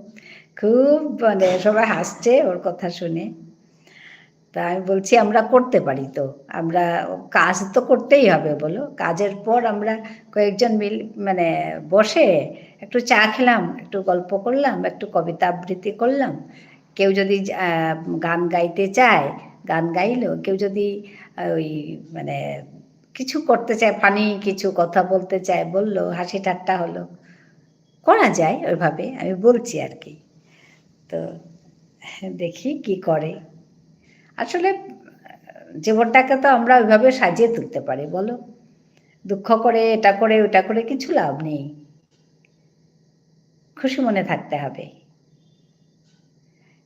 খুব মানে সবাই হাসছে ওর কথা শুনে। তা আমি বলছি, "আমরা করতে পারি তো, আমরা কাজ তো করতেই হবে, বলো।" কাজের পর আমরা কয়েকজন মিল-, মানে বসে একটু চা খেলাম, একটু গল্প করলাম, একটু কবিতা আবৃত্তি করলাম। কেউ যদি, আহ, গান গাইতে চায়, গান গাইলো, কেউ যদি, আহ, ওই মানে কিছু করতে চায়, ফানি কিছু কথা বলতে চায়, বললো, হাসি ঠাট্টা হলো। করা যায় ওইভাবে, আমি বলছি আর কি। তো দেখি কি করে। আসলে জীবনটাকে তো আমরা ওইভাবে সাজিয়ে তুলতে পারি, বলো? দুঃখ করে, এটা করে, ওটা করে কিছু লাভ নেই। খুশি মনে থাকতে হবে।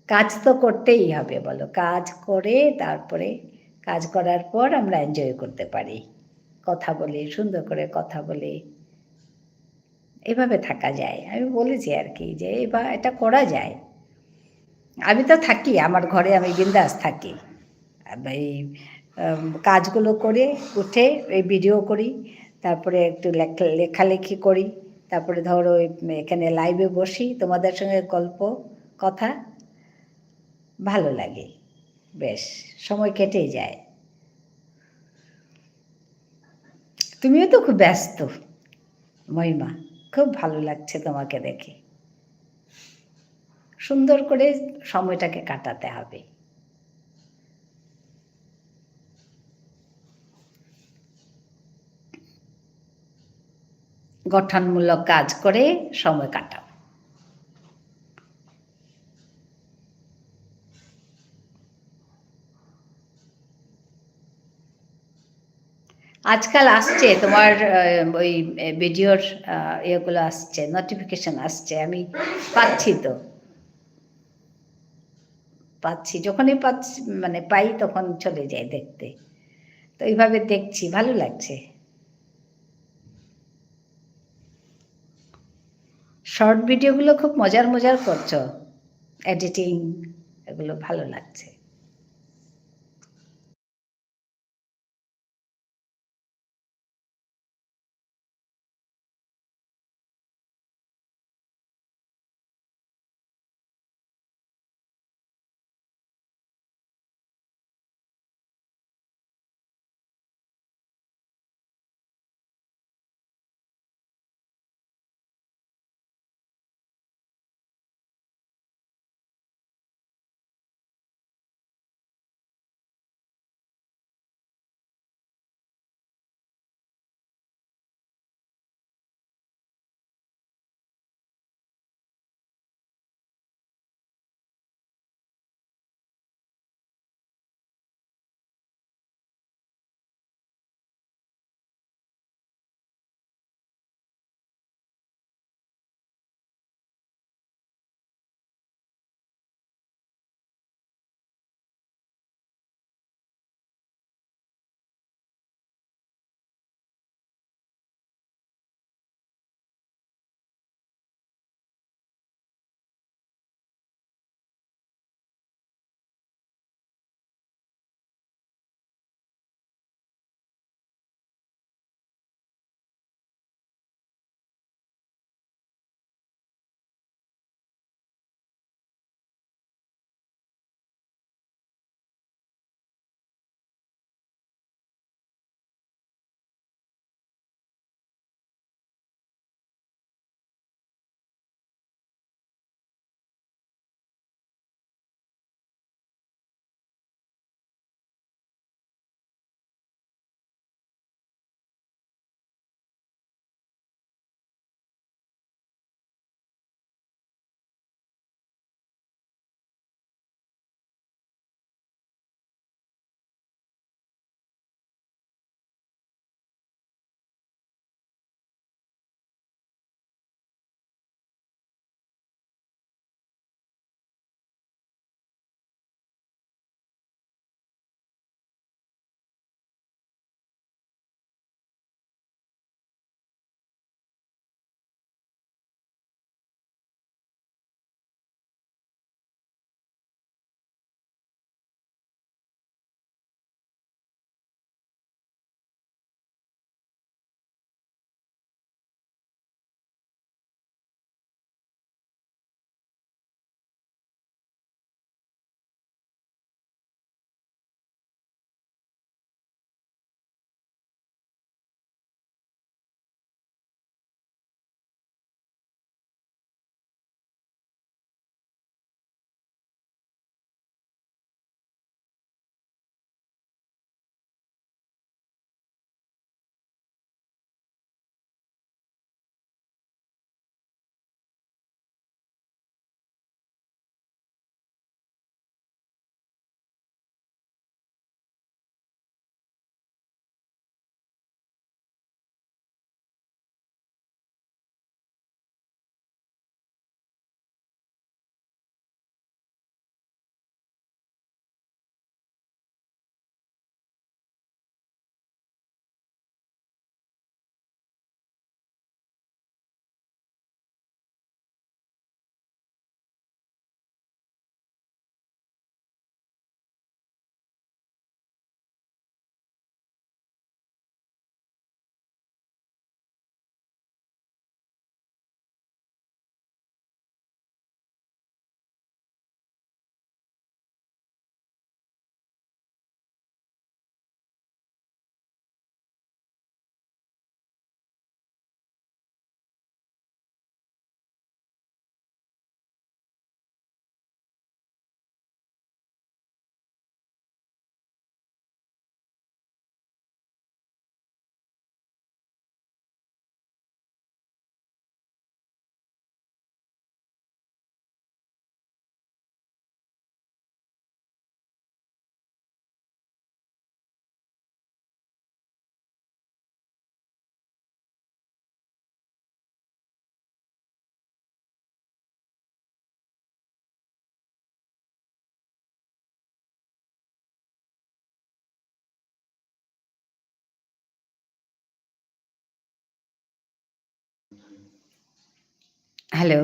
কাজ তো করতেই হবে, বলো? কাজ করে, তারপরে কাজ করার পর আমরা এনজয় করতে পারি। কথা বলে, সুন্দর করে কথা বলে, এভাবে থাকা যায়। আমি বলেছি আর কি যে এভা-, এটা করা যায়। আমি তো থাকি, আমার ঘরে আমি বিন্দাস থাকি। এই, উম, কাজগুলো করে, উঠে এই ভিডিও করি, তারপরে একটু লেখ-, লেখালেখি করি, তারপরে ধরো এই এখানে লাইভে বসি, তোমাদের সঙ্গে গল্প, কথা, ভালো লাগে, বেশ সময় কেটে যায়। তুমিও তো খুব ব্যস্ত, মহিমা, খুব ভালো লাগছে তোমাকে দেখে। সুন্দর করে সময়টাকে কাটাতে হবে। গঠনমূলক কাজ করে সময় কাটাও। আজকাল আসছে তোমার, আহ, ওই, এ, ভিডিওর, আহ, ইয়েগুলো আসছে, নোটিফিকেশন আসছে, আমি পাচ্ছি তো। পাচ্ছি, যখনই পাচ্ছি, মানে, পাই, তখন চলে যাই দেখতে। তো এইভাবে দেখছি, ভালো লাগছে। শর্ট ভিডিওগুলো খুব মজার মজার করছো, এডিটিং, এগুলো ভালো লাগছে। Hello.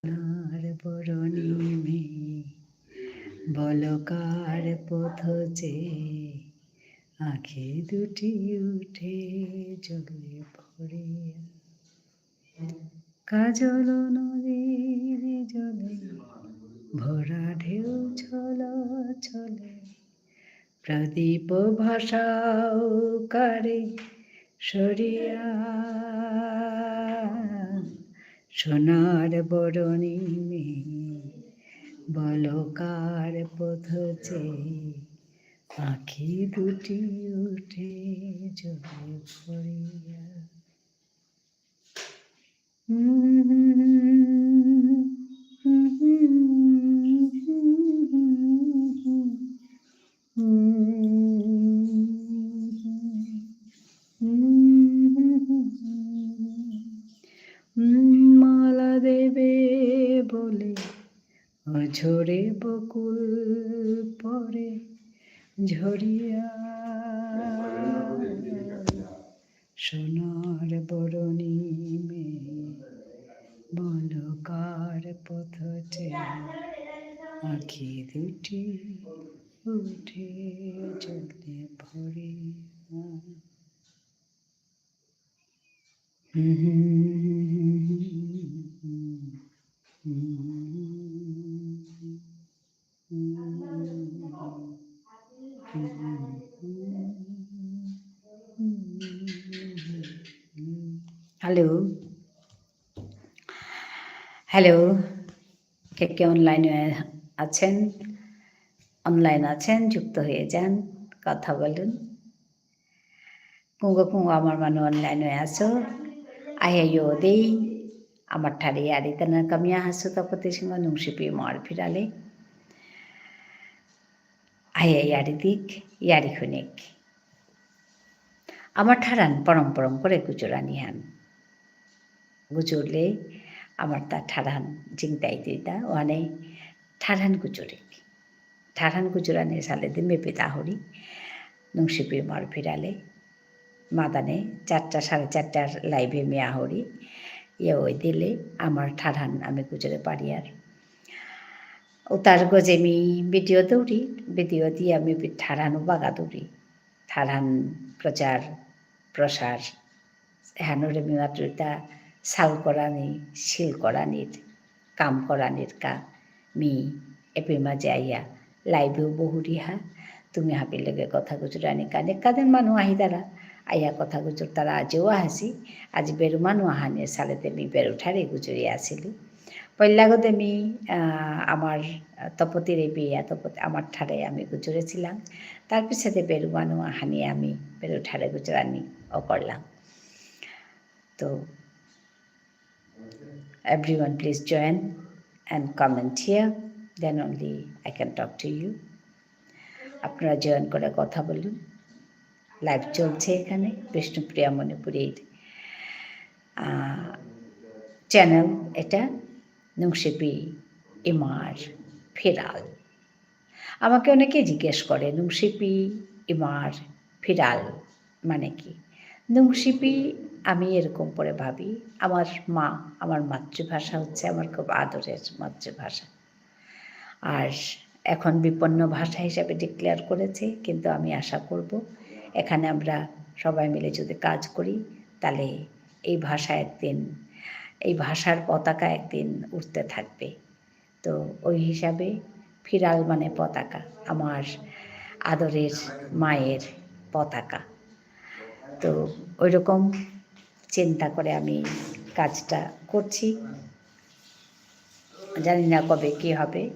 সোনার বরণী মে বল কার পথ চেয়ে আঁখি দুটি উঠে জলে ভরিয়া। কাজল নদীর জলে ভরা ঢেউ ছল ছলে। প্রদীপ ভাসাও কারে সরিয়া। সোনার বরণী মে বল কার পথ চেয়ে আঁখি দুটি উঠে জলে ভরিয়া। মালা দেবে বলে ঝরে বকুল পড়ে ঝরিয়া। সোনার বরণী মে বল কার পথ চেয়ে আঁখি দুটি উঠে জলে ভরিয়া। Hello. Hello. কে কে online এ আছেন? Online আছেন, যুক্ত হয়ে যান, কথা বলুন। কুঙগ কুঙগ আমার মানু online হয়ে আসো। আহে য়ৌ দেই, আমার ঠারে য়ারি তানা কামিয়া হাসু তপতি সিংহ নুংসিপি মার ফিরালে। আয়া ইয়ারি দিক, ইয়ারি হুনিক। আমার ঠারহান পরম পরম করে গুজরানিহান। গুজরলে আমার তা ঠারহান জিংতাই দিতা, ওহানে ঠারহান গুজরিক। ঠারহান গুজরানি সালে দিন মেপে তাহরি, নুংসিপি মার ফিরালে, মাদানে চারটা, সাড়ে চারটার live-এ মি আহরি, ইয়ে ওই দিলে আমার ঠারহান আমি গুজরে পারিয়ার। উতার গজে মি video দৌরি, video দি আমি বি ঠারহানও বাগা দৌরি। ঠারহান প্রচার, প্রসার, এহানরে মি মাতুরিতা সাল করানি, সিল করানির, কাম করানির কা মি এপি মাঝে আইয়া live-এও বহুরিহা, তুমি হাবির লগে কথা গুজরানি কা। নেকাদিন মানু আহিতারা, আইয়া কথা গুজরতারা, আজিও আহাসি, আজি বেরু মানু আহানি সালেতে মি বেরু ঠারে গুজরি আসিলু। পইলাগতে মি, আহ, আমার তপতিরে বিয়া, তপতি-, আমার ঠারে আমি গুজরেছিলাম। তার পিছেতে বেরু মানু আহানি আমি বেরু ঠারে গুজরানি অকরলাম। তো, everyone please join and comment here, then only I can talk to you. আপনারা join করে কথা বলুন। Live চলছে এখানে বিষ্ণুপ্রিয়া মণিপুরীর, আহ, channel এটা, নুংশিপি ইমার ফিরাল। আমাকে অনেকে জিজ্ঞেস করে, "নুংশিপি ইমার ফিরাল মানে কি?" নুংশিপি আমি এরকম করে ভাবি, আমার মা, আমার মাতৃভাষা হচ্ছে আমার খুব আদরের মাতৃভাষা। আর এখন বিপন্ন ভাষা হিসাবে declare করেছে, কিন্তু আমি আশা করব এখানে আমরা সবাই মিলে যদি কাজ করি, তাহলে এই ভাষা একদিন, এই ভাষার পতাকা একদিন উড়তে থাকবে। তো ওই হিসাবে ফিরাল মানে পতাকা, আমার আদরের মায়ের পতাকা। তো ওইরকম চিন্তা করে আমি কাজটা করছি। জানি না কবে কি হবে।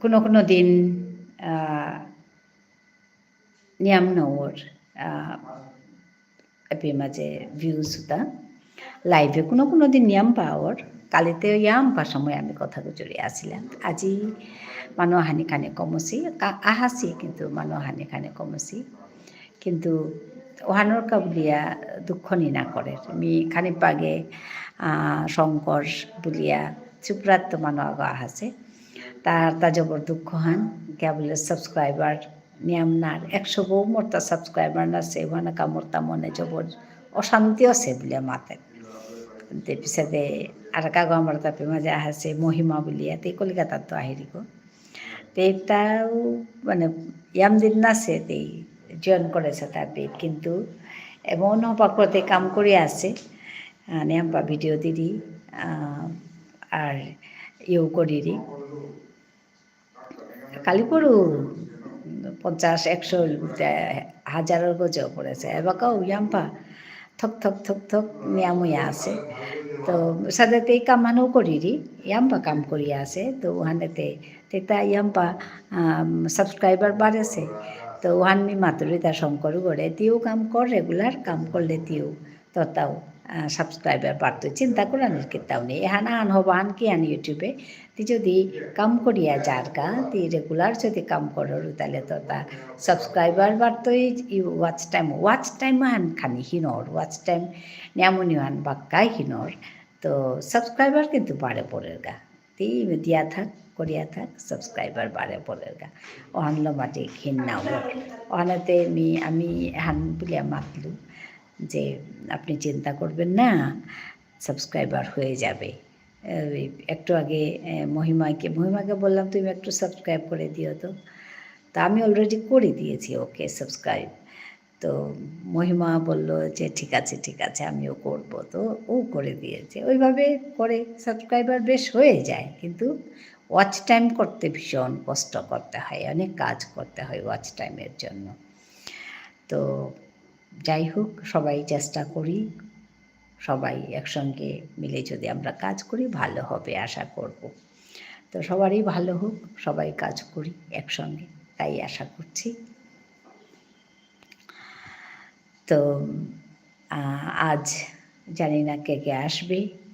কোনো কোনো দিন, আহ, নিয়াম নাওর, আহ, এপি মাঝে views উতা। Live-এ কোনো কোনো দিন নিয়াম পাওর, কালিতে ইয়াম পা সময় আমি কথা গুজরি আসিলাম। আজি মানু আহানি খানি কমসি, কা-, আহাসি কিন্তু মানু আহানি খানি কমসি। কিন্তু ওহানর কা বুলিয়া দুঃখ নি না করে। মি খানি পাগে, আহ, শঙ্কর বুলিয়া চুপরাত মানু আগ আহাসে। তার তা জবর দুঃখ হান, কে বুলে subscriber নিয়াম নার, একশো বউ মোরতা subscriber নাসে, ওহানাকা মোরতা মনে জবর অশান্তি আসে বুলে মাতে। তে পিছেদে আরাক আগ আমার তাপে মাঝে আহাসে মহিমা বুলিয়া, তে কলিকাতাত্ত আহিরিগো। তে তাও মানে ইয়াম দিন নাসে, তে join করেসে তাপে, কিন্তু এমন হপাকতে কাম করি আসে, আহ, নিয়াম পা video দিরি, আহ, আর ইয়েও করিরি। কালি পরু পঞ্চাশ, একশো, এ, হাজারর গজেও পড়েসে। এবাকাও ইয়াম্পা থক থক থক থক নিয়ামুয়া আসে। তো সাথে তে কামানো করিরি, ইয়াম্পা কাম করি আসে। তো ওহানেতে, তেতা ইয়াম্পা, আম, subscriber বাড়েসে। তো ওহান মি মাতুরি তা শঙ্কর গড়ে, তিও কাম কর, regular কাম করলে তিও। ততাও, আহ, subscriber বাড়তই, চিন্তা করানির কিতাও নেই। এহান আহান হবাহান কি আন YouTube-এ, তি যদি কাম করিয়া যারগা, তি regular যদি কাম করর, তাহলে ততা subscriber বাড়তই, ই watch time, watch time Ahan খানি হিনর, watch time নিয়ামুনি আহান বাক্কা হিনর, তো subscriber কিন্তু বাড়ে পড়েরগা। তি দিয়া থাক, করিয়া থাক, subscriber বাড়ে পড়েরগা। ওহানলো মাটি ঘিন্না হবো। ওহানাতে মি, আমি হান বুলিয়া মাতলু যে আপনি চিন্তা করবেন না, subscriber হয়ে যাবে। এই একটু আগে, এ, মহিমাকে, মহিমাকে বললাম, "তুমি একটু subscribe করে দিও তো।" তা আমি already করে দিয়েছি ওকে subscribe। তো মহিমা বলল যে, "ঠিক আছে, ঠিক আছে, আমিও করব।" তো ও করে দিয়েছে। ওইভাবে করে subscriber বেশ হয়ে যায়, কিন্তু watch time করতে ভীষণ কষ্ট করতে হয়, অনেক কাজ করতে হয় watch time-এর জন্য। তো যাই হোক, সবাই চেষ্টা করি, সবাই একসঙ্গে মিলে যদি আমরা কাজ করি, ভালো হবে, আশা করব। তো সবারই ভালো হোক, সবাই কাজ করি একসঙ্গে, তাই আশা করছি। তো, আ, আজ জানি না কে কে আসবে।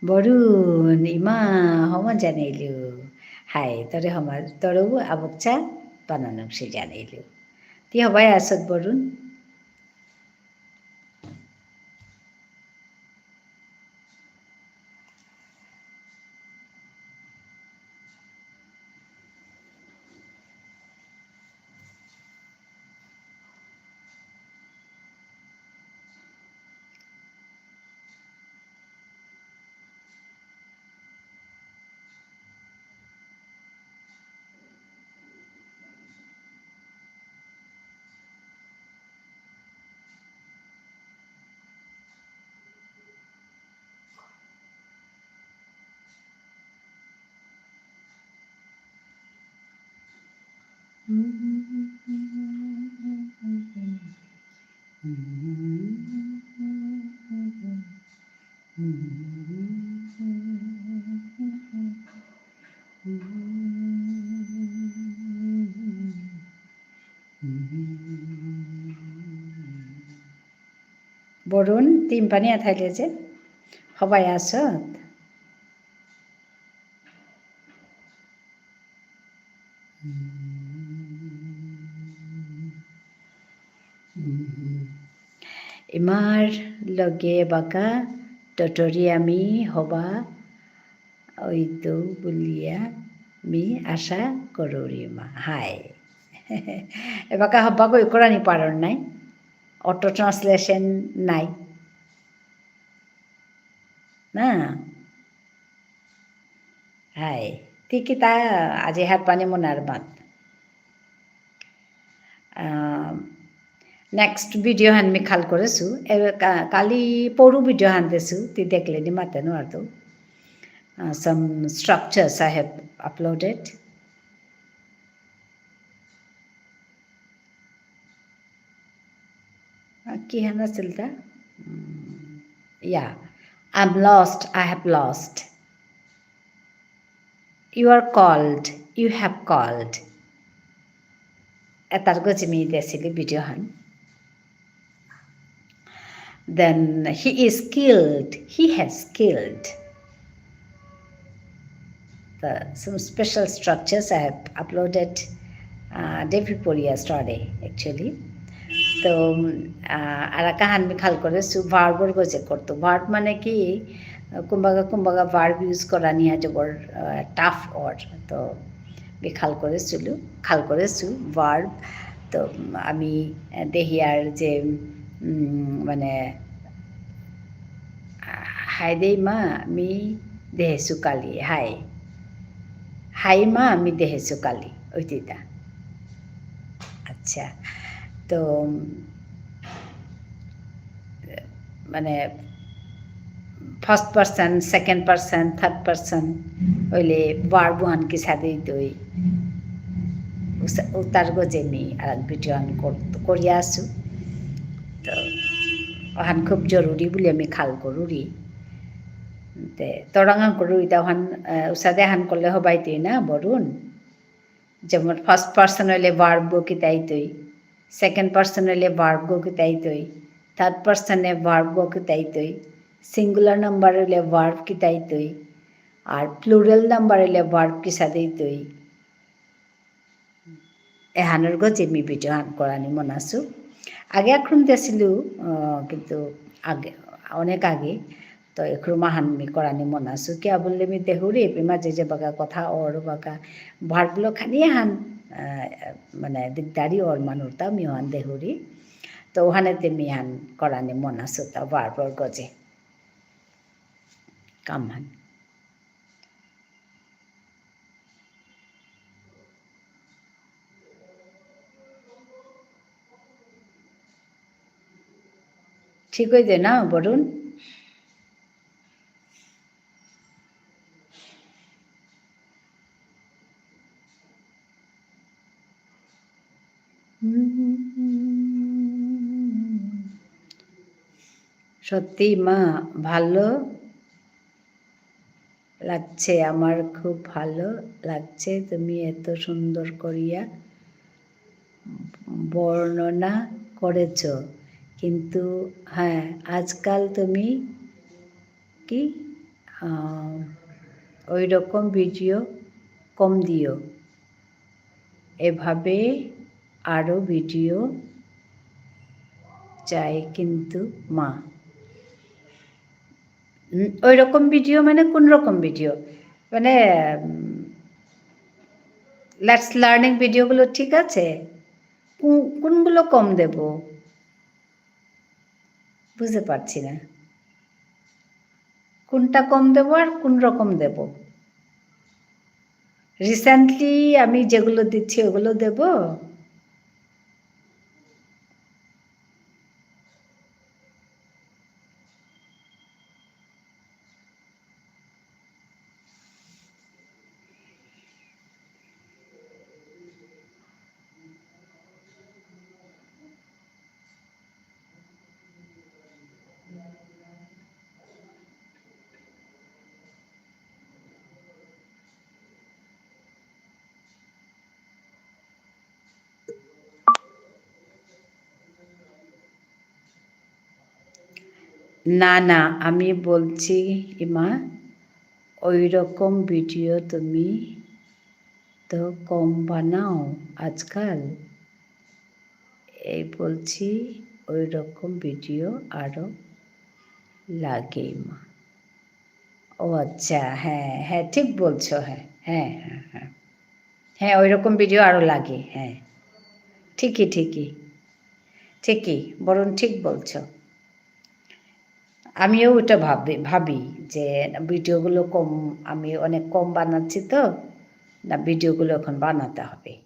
বরুণ, ইমা, হমা জানিলু। হাই, তরে হমা, তরেও আবকচা বানানক সে জানিলু। তি হবাই আসত বরুণ? বরুণ, তি ইম্পানি আথাইলে যে, হবাই আসত? ইমার লগে বাকা টটরি আমি হবা ওইতো বুলিয়া মি আশা করুরি মা। হাই। এবাকা হবা কই করানি পারর নাই। Auto translation নাই। না? হাই। তি কিতা আজি হারপানি মনার মাত। আহ, next video হান মি খাল করেসু। এ, কা-, কালি পরু video হান দেসু। তি দেখলে নি মাতে নো আর তো। আহ, some structures I have uploaded. আহ, কি হান আছিল তা? উম, yeah. I'm lost, I have lost. You are called, you have called. এতার গজে মি দেসিলি video হান। Then he is killed, he has killed. The, some special structures I have uploaded, uh, day before yesterday, actually. তো, আহ, আর আকাহান মি খাল করেসু, verb র গজে করতো। Verb মানে কি, কুম্বাগা, কুম্বাগা verb use করানি হাজে বড়, আহ, tough অর। তো, মি খাল করেসুলু, খাল করেসু, verb। তো, আমি, আহ, দেহিয়ার যে, উম, মানে, হাই দেই মা, মি দেহেসু কালি, হাই। হাই মা, মি দেহেসু কালি, ওইটিতা। আচ্ছা, তো, মানে, first person, second person, third person, ওইলে verb হান কিসাদে ইতই। উসা-, উতার গজে মি আর এক video আন কর-, করিয়া আসু। তো, ওহান খুব জরুরি বুলি আমি খাল করুরি। তে, তরাঙ আন করুরি, তা ওহান, আহ, উসাদে হান করলে হবাই তুই না, বরুণ? যেমন first person হইলে verb গো কিতাইতই, second person হইলে verb গো কিতাইতই, third person এ verb গো কিতাইতই, singular number হইলে verb কিতাইতই, আর plural number হইলে verb কিসাদেইতই। এহানর গজে মি video হান করানি মনাসু। আগে আক্রম দেসিলু, আহ, কিন্তু আগে, অনেক আগে। তো এক্রুমা হান মি করানি মনাসু। কিয়া বুললে মি দেহুরি, এপি মাঝে যে বাগা কথা অর বাগা verb লো খানি হান, আহ, মানে দিগদারি অর মানুরতা মি হান দেহুরি। তো ওহানেতে মি হান করানি মনাসু তা verb অর গজে। কাম হান। ঠিক হয়ে যায় না, বরুণ? সত্যি মা, ভালো লাগছে, আমার খুব ভালো লাগছে, তুমি এত সুন্দর করিয়া বর্ণনা করেছ। কিন্তু হ্যাঁ, আজকাল তুমি কি, আহ, ওই রকম video কম দিও। এভাবে আরো video চাই কিন্তু মা। উম, ওই রকম video মানে কোন রকম video? মানে, উম, Let's Learning video গুলো ঠিক আছে? কো-, কোনগুলো কম দেব? বুঝতে পারছি না। কোনটা কম দেব আর কোন রকম দেব? Recently আমি যেগুলো দিচ্ছি ওগুলো দেব? না, না, আমি বলছি, ইমা, ওই রকম video তুমি তো কম বানাও আজকাল। এই বলছি, ওই রকম video আরো লাগে, ইমা। ও আচ্ছা, হ্যাঁ, হ্যাঁ, ঠিক বলছো, হ্যাঁ, হ্যাঁ, হ্যাঁ, হ্যাঁ। হ্যাঁ, ওই রকম video আরো লাগে, হ্যাঁ। ঠিকই, ঠিকই। ঠিকই, বরুণ ঠিক বলছো। আমিও ওটা ভাবি, ভাবি যে video গুলো কম, আমি অনেক কম বানাচ্ছি তো, না, video গুলো এখন বানাতে হবে।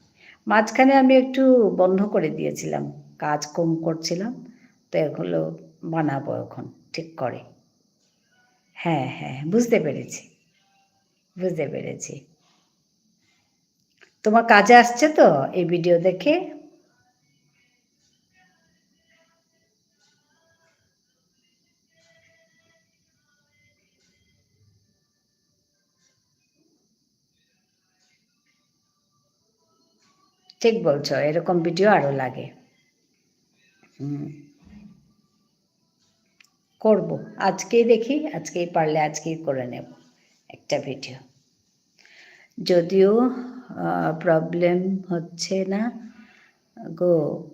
মাঝখানে আমি একটু বন্ধ করে দিয়েছিলাম, কাজ কম করছিলাম, তো এগুলো বানাবো এখন ঠিক করে। হ্যাঁ, হ্যাঁ, বুঝতে পেরেছি, বুঝতে পেরেছি। তোমার কাজে আসছে তো এই video দেখে? ঠিক বলছো, এরকম video আরো লাগে। হুম। করব, আজকেই দেখি, আজকেই পারলে আজকেই করে নেব একটা video। যদিও, আহ, problem হচ্ছে না গো,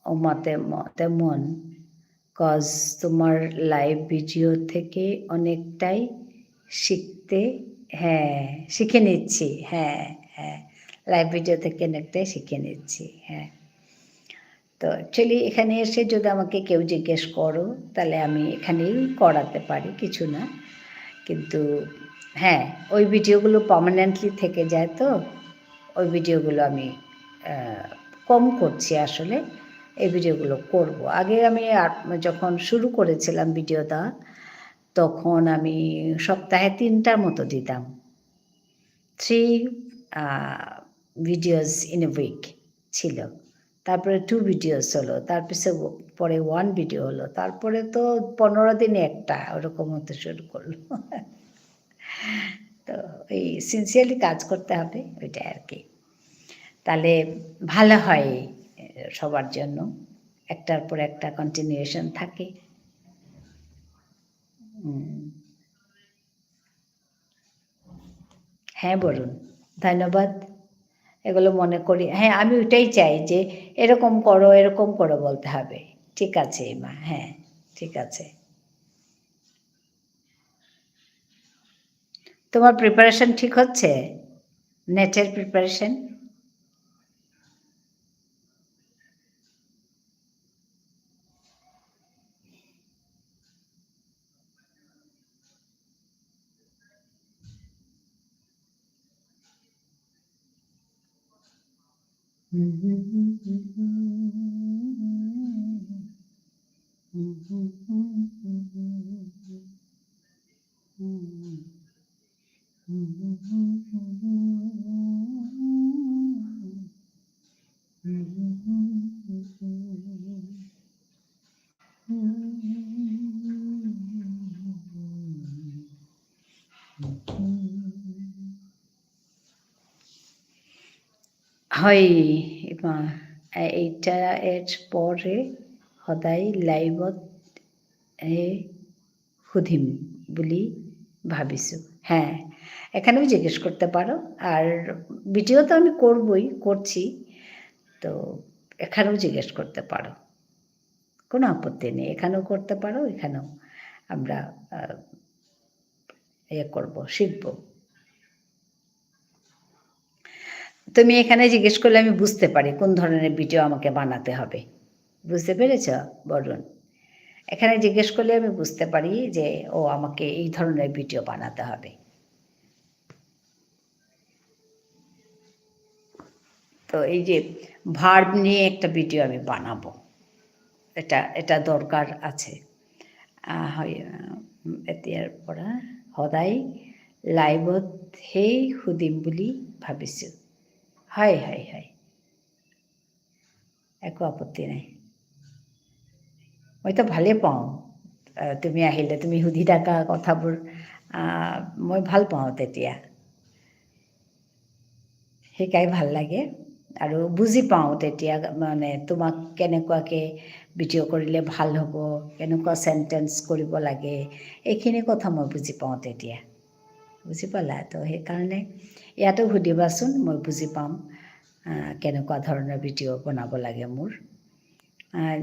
ওমা তেম-, তেমন, cause তোমার live video থেকে অনেকটাই শিখতে, হ্যাঁ, শিখে নিচ্ছি, হ্যাঁ, হ্যাঁ, live video থেকে অনেকটাই শিখে নিচ্ছি, হ্যাঁ। তো actually এখানে এসে যদি আমাকে কেউ জিজ্ঞেস করো, তাহলে আমি এখানেই করাতে পারি, কিছু না। কিন্তু হ্যাঁ, ওই ভিডিওগুলো permanently থেকে যায় তো, ওই ভিডিওগুলো আমি, আহ, কম করছি আসলে, এই ভিডিওগুলো করব। আগে আমি আট-, যখন শুরু করেছিলাম ভিডিও দেওয়া, তখন আমি সপ্তাহে তিনটার মতো দিতাম। Three, আহ, videos in a week ছিল। তারপরে two videos হলো, তার পিছে ও-, পরে one video হলো, তারপরে তো পনেরো দিনে একটা, ওরকম হতে শুরু করলো। তো এই sincerely কাজ করতে হবে, ওইটাই আর কি। তাহলে ভালো হয়, এ, সবার জন্য, একটার পর একটা continuation থাকে। হুম। হ্যাঁ, বলুন। ধন্যবাদ। এগুলো মনে করি, হ্যাঁ, আমি ওইটাই চাই যে এরকম করো, এরকম করো বলতে হবে। ঠিক আছে, মা, হ্যাঁ, ঠিক আছে। তোমার preparation ঠিক হচ্ছে? নেটের preparation? হয়, ইমা, এ-, এইটা এর পরে সদায় liveত এ সুধিম বুলি ভাবিছো। হ্যাঁ, এখানেও জিজ্ঞেস করতে পারো। আর ভিডিও তো আমি করবই, করছি। তো এখানেও জিজ্ঞেস করতে পারো। কোনো আপত্তি নেই, এখানেও করতে পারো, এখানেও আমরা, আহ, ইয়ে করব, শিখব। তুমি এখানে জিজ্ঞেস করলে আমি বুঝতে পারি কোন ধরনের ভিডিও আমাকে বানাতে হবে। বুঝতে পেরেছ, বরুণ? এখানে জিজ্ঞেস করলে আমি বুঝতে পারি যে, ও, আমাকে এই ধরনের ভিডিও বানাতে হবে। তো এই যে ভার্ব নিয়ে একটা ভিডিও আমি বানাবো, এটা, এটা দরকার আছে। আহ, হয়, আহ, এতিয়াৰ পৰা সদায় লাইভত সেই সুধিম বুলি ভাবিছো। হয়, হয়, হয়। একো আপত্তি নাই। মইতো ভালেই পাওঁ, আহ, তুমি আহিলে, তুমি সুধি থকা কথাবোৰ, আহ, মই ভাল পাওঁ তেতিয়া। শিকাই ভাল লাগে আৰু বুজি পাওঁ তেতিয়া, মানে, তোমাক কেনেকুৱাকে ভিডিঅ' কৰিলে ভাল হ'ব, কেনেকুৱা চেণ্টেন্স কৰিব লাগে, এইখিনি কথা মই বুজি পাওঁ তেতিয়া। বুজি পালা? তো সেইকাৰণে ইয়াতো সুধিবাচোন, মই বুজি পাম, আহ, কেনেকুৱা ধৰণৰ ভিডিঅ' বনাব লাগে মোৰ। আহ,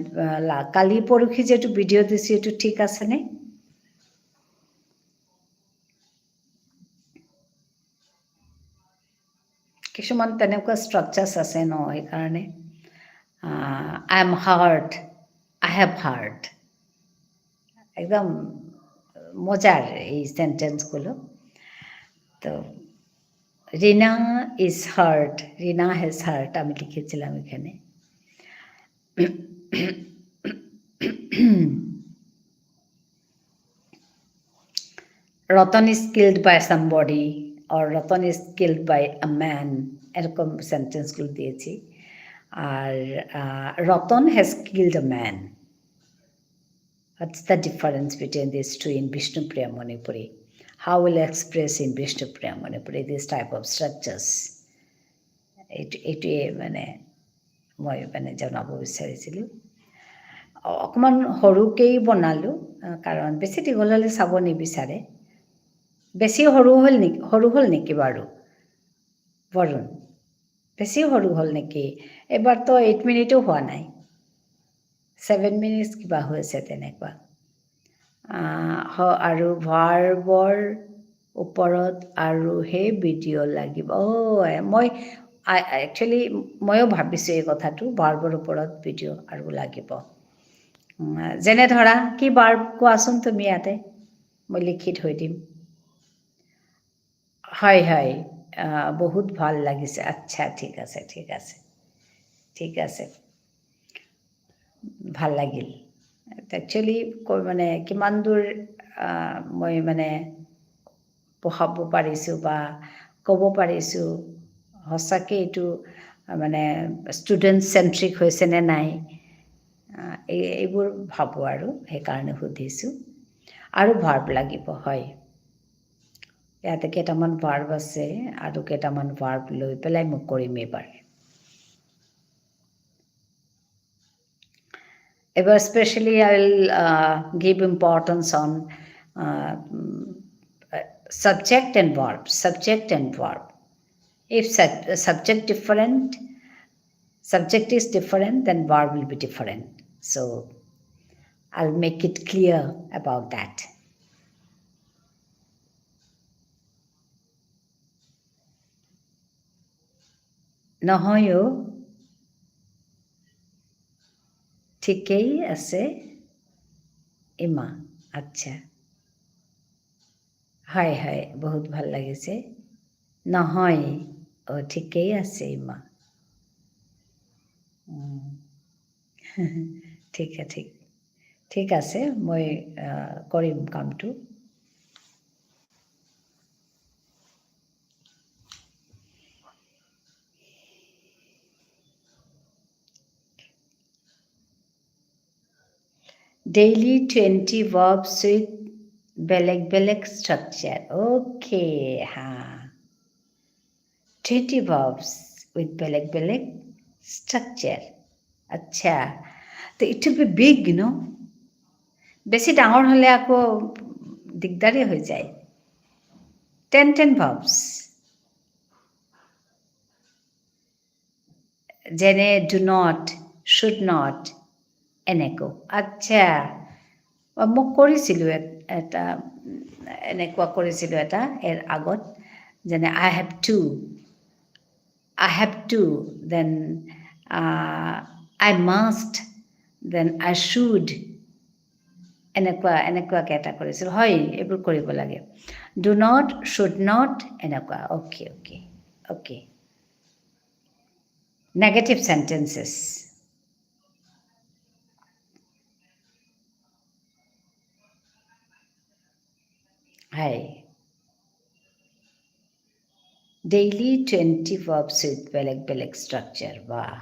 লা-, কালি পৰহি যিটো ভিডিঅ' দিছোঁ, এইটো ঠিক আছেনে? কিছুমান তেনেকুৱা ষ্ট্ৰাকচাৰ্ছ আছে ন, সেইকাৰণে, আহ, I am hurt, I have hurt। একদম মজার এই সেন্টেন্সগুলো। তো, রিনা is hurt, Rina has hurt, আমি লিখেছিলাম এখানে। Ratan is killed by somebody or Ratan is killed by a man, এরকম সেন্টেন্সগুলো দিয়েছি। আর, আহ, Ratan has killed a man. What's the difference between these two in Bishnupriya Manipuri? How will express in Bishnupriya Manipuri these type of structures? এইটো, এইটোৱে মানে মই মানে জনাব বিচাৰিছিলোঁ। অ-, অকণমান সৰুকেই বনালোঁ, আহ, কাৰণ বেছি দীঘল হ'লে চাব নিবিচাৰে। বেছি সৰু হ'ল নেকি, সৰু হ'ল নেকি বাৰু, বৰুণ? বেছি সৰু হ'ল নেকি? এইবাৰ তো এইট মিনিটো হোৱা নাই, ছেভেন মিনিটছ কিবা হৈছে তেনেকুৱা। আহ, হ-, আৰু ভাৰ্বৰ ওপৰত আৰু সেই ভিডিঅ' লাগিব। অ', মই আ-, actually, ময়ো ভাবিছোঁ এই কথাটো, ভাৰ্বৰ ওপৰত ভিডিঅ' আৰু লাগিব। উম, যেনে ধৰা, কি ভাৰ্ব কোৱাচোন তুমি ইয়াতে? মই লিখি থৈ দিম। হয়, হয়। আহ, বহুত ভাল লাগিছে। আচ্ছা, ঠিক আছে, ঠিক আছে। ঠিক আছে। ভাল লাগিল। Actually, ক-, মানে, কিমান দূৰ, আহ, মই, মানে, পঢ়াব পাৰিছোঁ বা ক'ব পাৰিছোঁ, সঁচাকে এইটো, আহ, মানে, student centric হৈছে নে নাই, আহ, এই, এইবোৰ ভাবোঁ আৰু, সেইকাৰণে সুধিছোঁ। আৰু ভাৰ্ব লাগিব, হয়। ইয়াতে কেইটামান ভাৰ্ব আছে, আৰু কেইটামান ভাৰ্ব লৈ পেলাই মই কৰিম এইবাৰ। এইবাৰ specially I will, uh, give importance on, uh, mm, uh, subject and verb, subject and verb. If sub-, subject different, subject is different, then verb will be different. So I'll make it clear about that. নহয় অ'। ঠিকেই আছে ইমা। আচ্ছা। হয়, হয়, বহুত ভাল লাগিছে। নহয় অ', ঠিকেই আছে ইমা। উম। ঠিক আ-, ঠিক, ঠিক আছে, মই, আহ, কৰিম কামটো। Daily twenty verbs with বেলেগ বেলেগ structure. Okay, Ha. Twenty verbs with বেলেগ বেলেগ structure. আচ্ছা, তো it will be big, you know? বেছি ডাঙৰ হ'লে আকৌ দিগদাৰী হৈ যায়। Ten ten verbs. যেনে do not, should not, এনেকুৱা। আচ্ছা, মই কৰিছিলোঁ এ-, এটা, উম, এনেকুৱা কৰিছিলোঁ এটা এৰ আগত, যেনে I have to, I have to, then, ah, I must, then I should, এনেকুৱা, এনেকুৱাকে এটা কৰিছিলোঁ। হয়, এইবোৰ কৰিব লাগে। Do not, should not, এনেকুৱা। Okay, okay, okay. Negative sentences. হয়। Daily twenty verbs with বেলেগ বেলেগ structure. বাহ,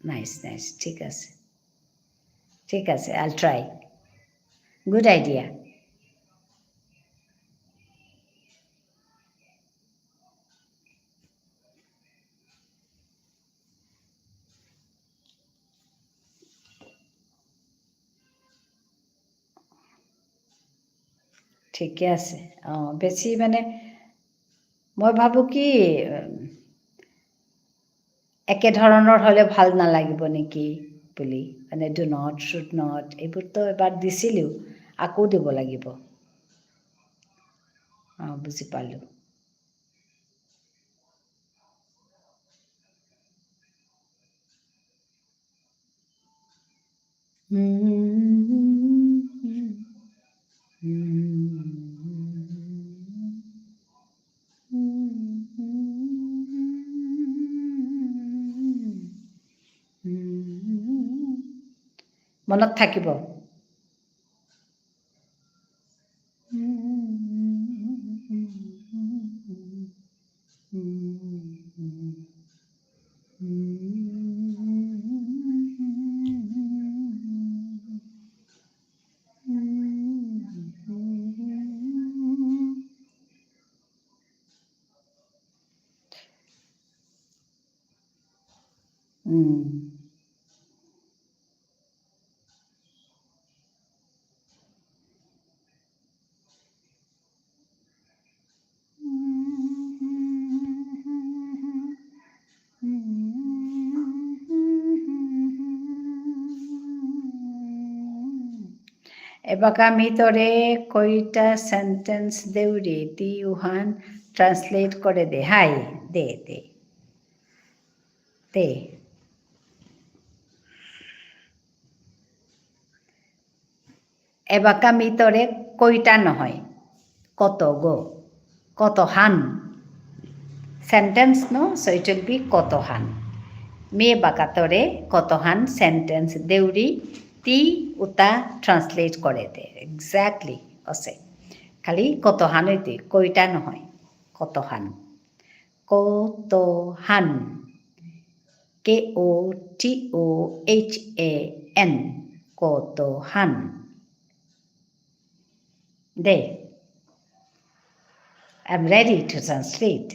nice, nice. ঠিক আছে। ঠিক আছে, I'll try. Good idea. ঠিকে আছে। অ, বেছি মানে মই ভাবো কি, উম, একে ধৰণৰ হ'লে ভাল নালাগিব নেকি বুলি, মানে do not, should not, এইবোৰতো এবাৰ দিছিলো, আকৌ দিব লাগিব। অ, বুজি পালো। মনত থাকিব। উম। এবাকা মি তোরে কইটা sentence দেউরি, তি উহান translate করে দে। হাই, দে, দে। তে। এবাকা মি তরে কইটা নহয়, কতগো, কতহান। Sentence no, so it will be কতহান। মি এবাকা তরে কতহান sentence দেউরি তি উতা translate করে দে। Exactly, অসে। খালি কতহান হইতে, কইটা নহয়, কতহান। কতহান। K O T O H A N, কতহান। দে। I'm ready to translate.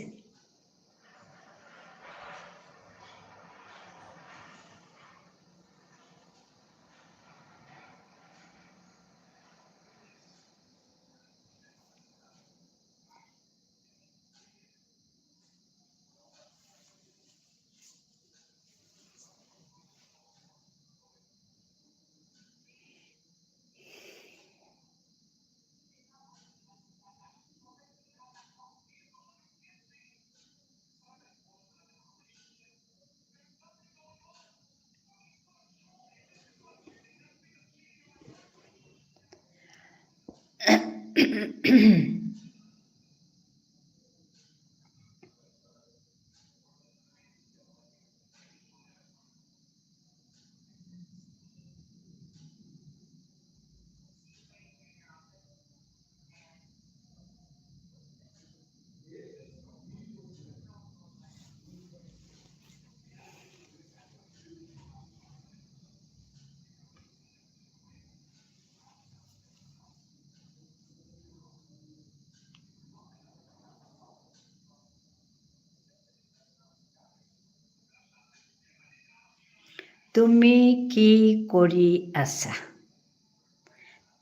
তুমি কি কৰি আছা?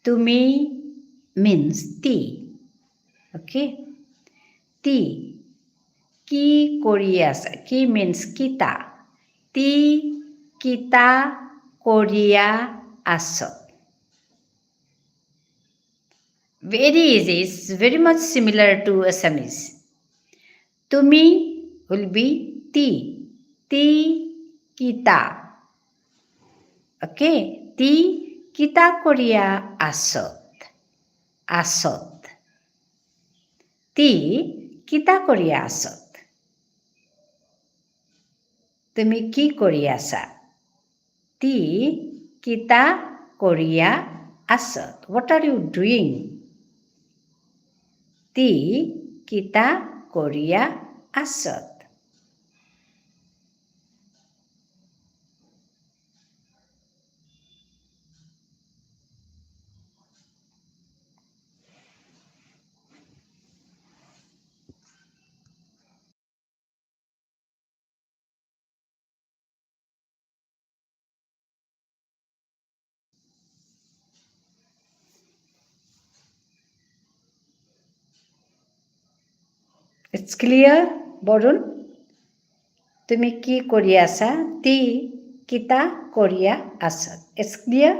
তুমি means তি। Okay? তি কি কৰি আছা? কি means কিতা? তি কিতা কৰিয়া আছত? Very easy. It's very much similar to Assamese. তুমি will be তি। তি কিতা। Okay? তি কিতা কৰিয়া আছত? আছত। তি কিতা কৰিয়া আছত? তুমি কি কৰি আছা? তি কিতা কৰিয়া আছত? What are you doing? তি কিতা কৰিয়া আছত? It's clear, Varun? তুমি কি কৰি আছা? তি কিতা কৰিয়া আছা? It's clear?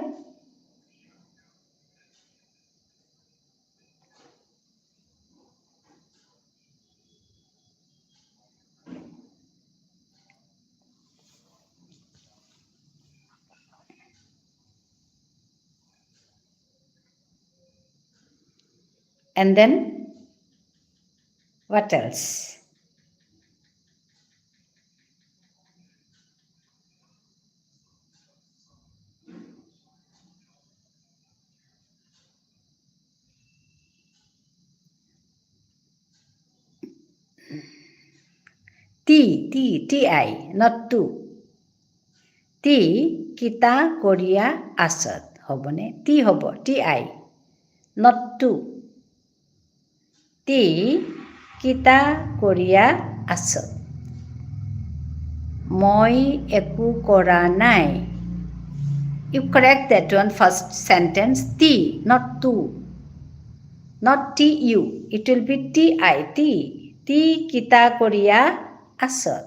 And then, what else? তি, তি, T I, not to. তি কিতা কৰিয়া আছত, হ'বনে? তি হ'ব, T I, not to. তি কিতা কৰিয়া আছত? মই একো কৰা নাই। You correct that one, first sentence. তি, not to. Not T U. It will be T I, তি। তি কিতা কৰিয়া আছত?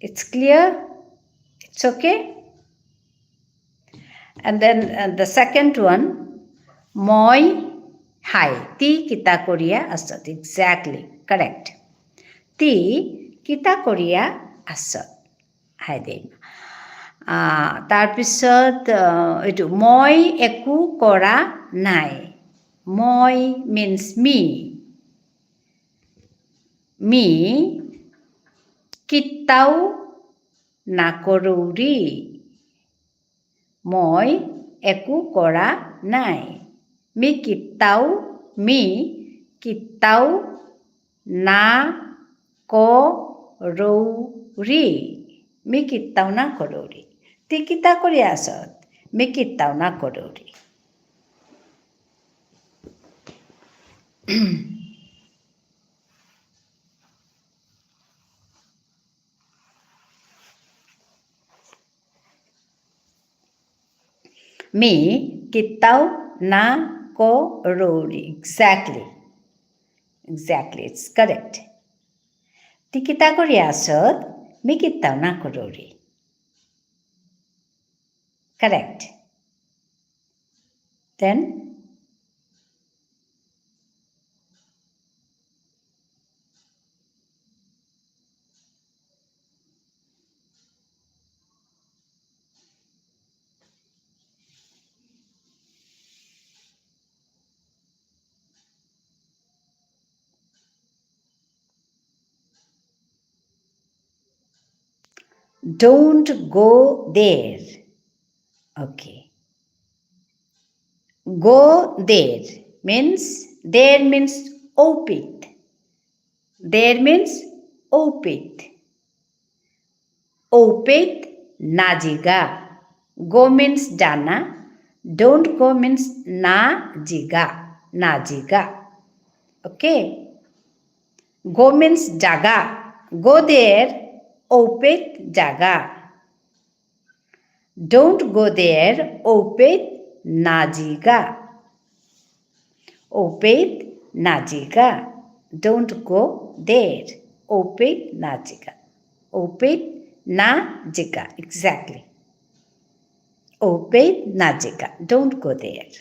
It's clear? It's okay? And then, uh, the second one, মই হাই। তি কিতা কৰিয়া আছত? Exactly, correct. তি কিতা কৰিয়া আছত? High them. আহ, তাৰপিছত, আহ, এইটো, মই একো কৰা নাই। মই means me. মি কিতাও নাকৰৌৰি। মই একো কৰা নাই। মি কিতাও, মি কিতাও না করৌরি। মি কিতাও না করৌরি। তি কিতা করিয়া আসত? মি কিতাও না করৌরি। মি কিতাও না করৌরি। Exactly. Exactly. It's correct. তি কিতা করিয়া আসত? মি কিতাও না করৌরি। Correct. Then, don't go there. Okay. Go there means, there means ঔপেইত. There means ঔপেইত. ঔপেইত না যিগা। Go means যানা। Don't go means না যিগা। না যিগা। Okay? Go means যাগা। Go there, ঔপেইত যাগা। Don't go there, ঔপেইত না যিগা। ঔপেইত না যিগা। Don't go there. ঔপেইত না যিগা। ঔপেইত না যিগা। Exactly. ঔপেইত না যিগা। Don't go there.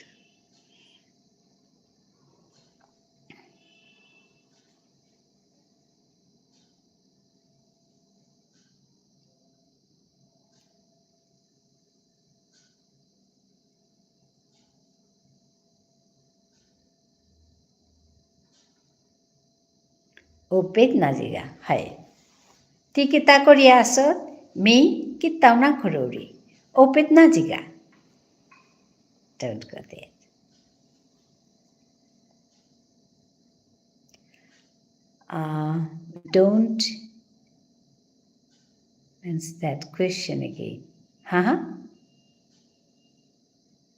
ঔপেইত না যিগা, হাই। তি কিতা করিয়া আসত? মি কিতাও না করৌরি। ঔপেইত না যিগা। Don't go there. Uh, don't means that question again. Huh?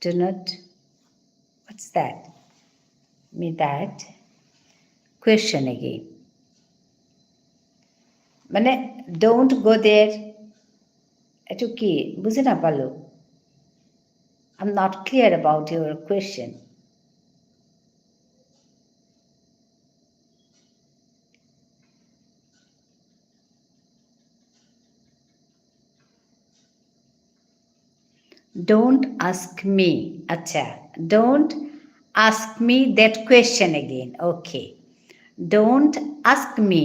Do not, what's that? Me that question again. মানে, don't go there. এইটো কি? বুজি নাপালো। I'm not clear about your question. Don't ask me. আচ্ছা, don't ask me that question again. Okay. Don't ask me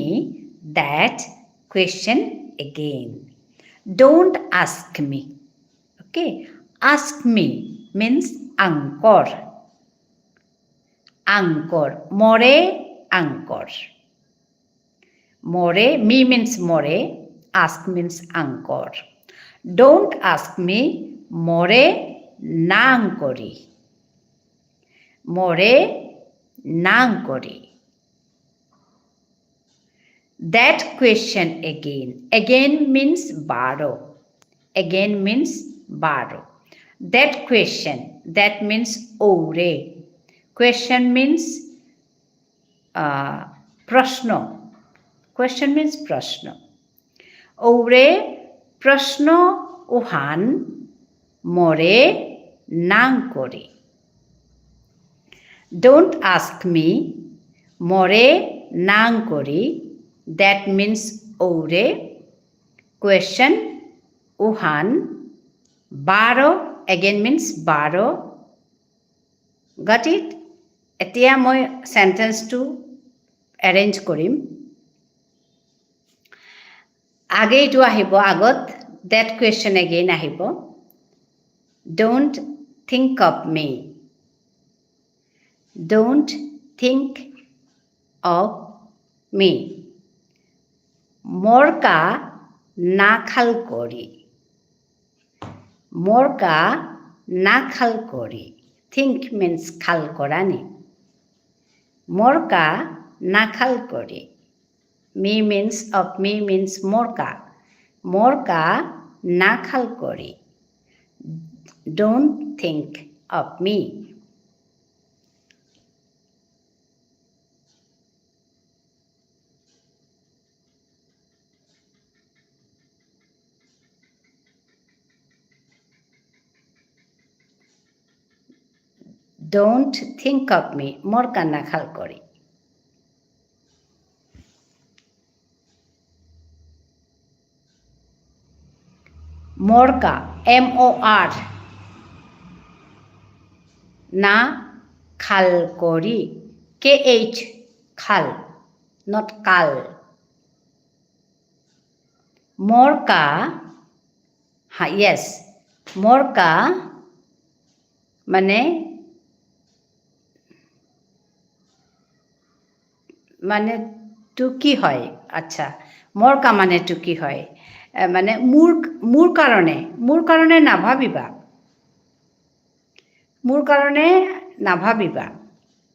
that question again. Don't ask me. Okay. Ask me means আঙকর। আঙকর। মোরে আঙকর। মোরে, me means মোরে, ask means আঙকর। Don't ask me, মোরে না আঙকরি। মোরে না আঙকরি। That question again. Again means বারো। Again means বারো। That question. That means ঔরে। Question means আহ, প্রশ্ন। Question means প্রশ্ন। ঔরে প্রশ্ন উহান মোরে না আঙকরি। Don't ask me, মোরে না আঙকরি। That means ঔরে। Question উহান বারো, again means বারো। Got it? এতিয়া মই চেণ্টেন্সটো এৰেঞ্জ কৰিম। আগে এইটো আহিব, আগত that question again আহিব। Don't think of me. Don't think of me. মোরকা না খাল করি। মোরকা না খাল করি। Think means খাল করানি। মোরকা না খাল করি। Me means of me means মোরকা। মোরকা না খাল করি। Don't think of me. Don't think of me. মোরকা না খাল করি। মোরকা, M O R, না খাল করি। K H, খাল, not কাল। মোরকা, হ্যাঁ, yes। মোরকা মানে, মানে টুকি হয়। আচ্ছা, মোরকা মানে টুকি হয়। এ, মানে মোর, মোর কারণে, মোর কারণে না ভাবিবা। মোর কারণে না ভাবিবা।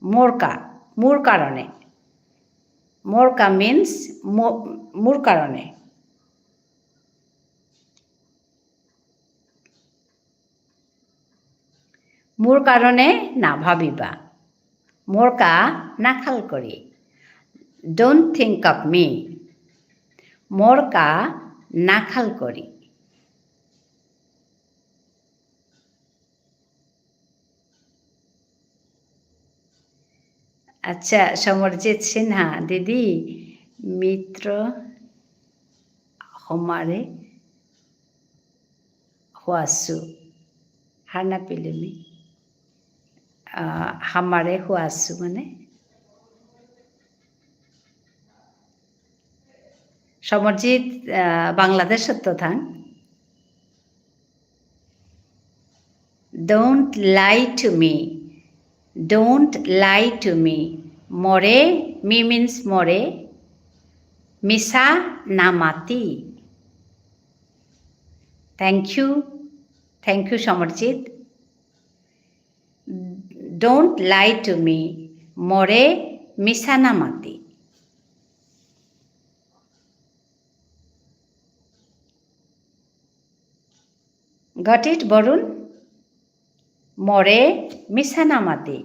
মোরকা, মোর কারণে। মোরকা means মো-, মোর কারণে। মোর কারণে না ভাবিবা। মোরকা না খাল করি। Don't think of me. মোরকা না খাল করি। আচ্ছা, সমরজিৎ সিনহা, দিদি, মিত্র হমারে হুয়াসু। হানা পিলুমি। আহ, হামারে হুয়াসু মানে? সমরজিৎ, আহ, বাংলাদেশত তো থাং। Don't lie to me. Don't lie to me. মোরে, me means মোরে, মিছা নামাতি। Thank you. Thank you, Samarjit. Don't lie to me. মোরে মিছা নামাতি। Got it, Varun? মোরে মিছা নামাতি।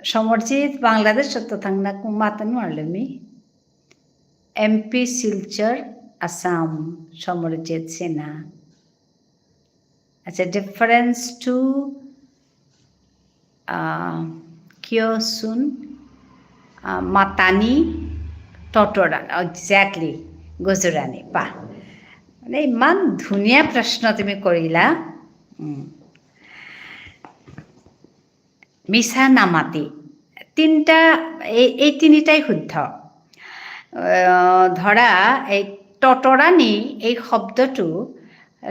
সমরজিৎ, বাংলাদেশত তো থাং না, কো-, মাতা নুয়ারলে মি। এমপি শিলচর, আসাম, সমরজিৎ সিনহা। আচ্ছা, difference to, আহ, কিয় চোন, আহ, মাতানি, টটরানি, exactly, গুজুৰাণী, বাহ। মানে, ইমান ধুনীয়া প্ৰশ্ন তুমি কৰিলা। উম। মিছা নামাতি। তিনিটা, এই, এই তিনিটাই শুদ্ধ। আহ, ধৰা, এই টটৰানি এই শব্দটো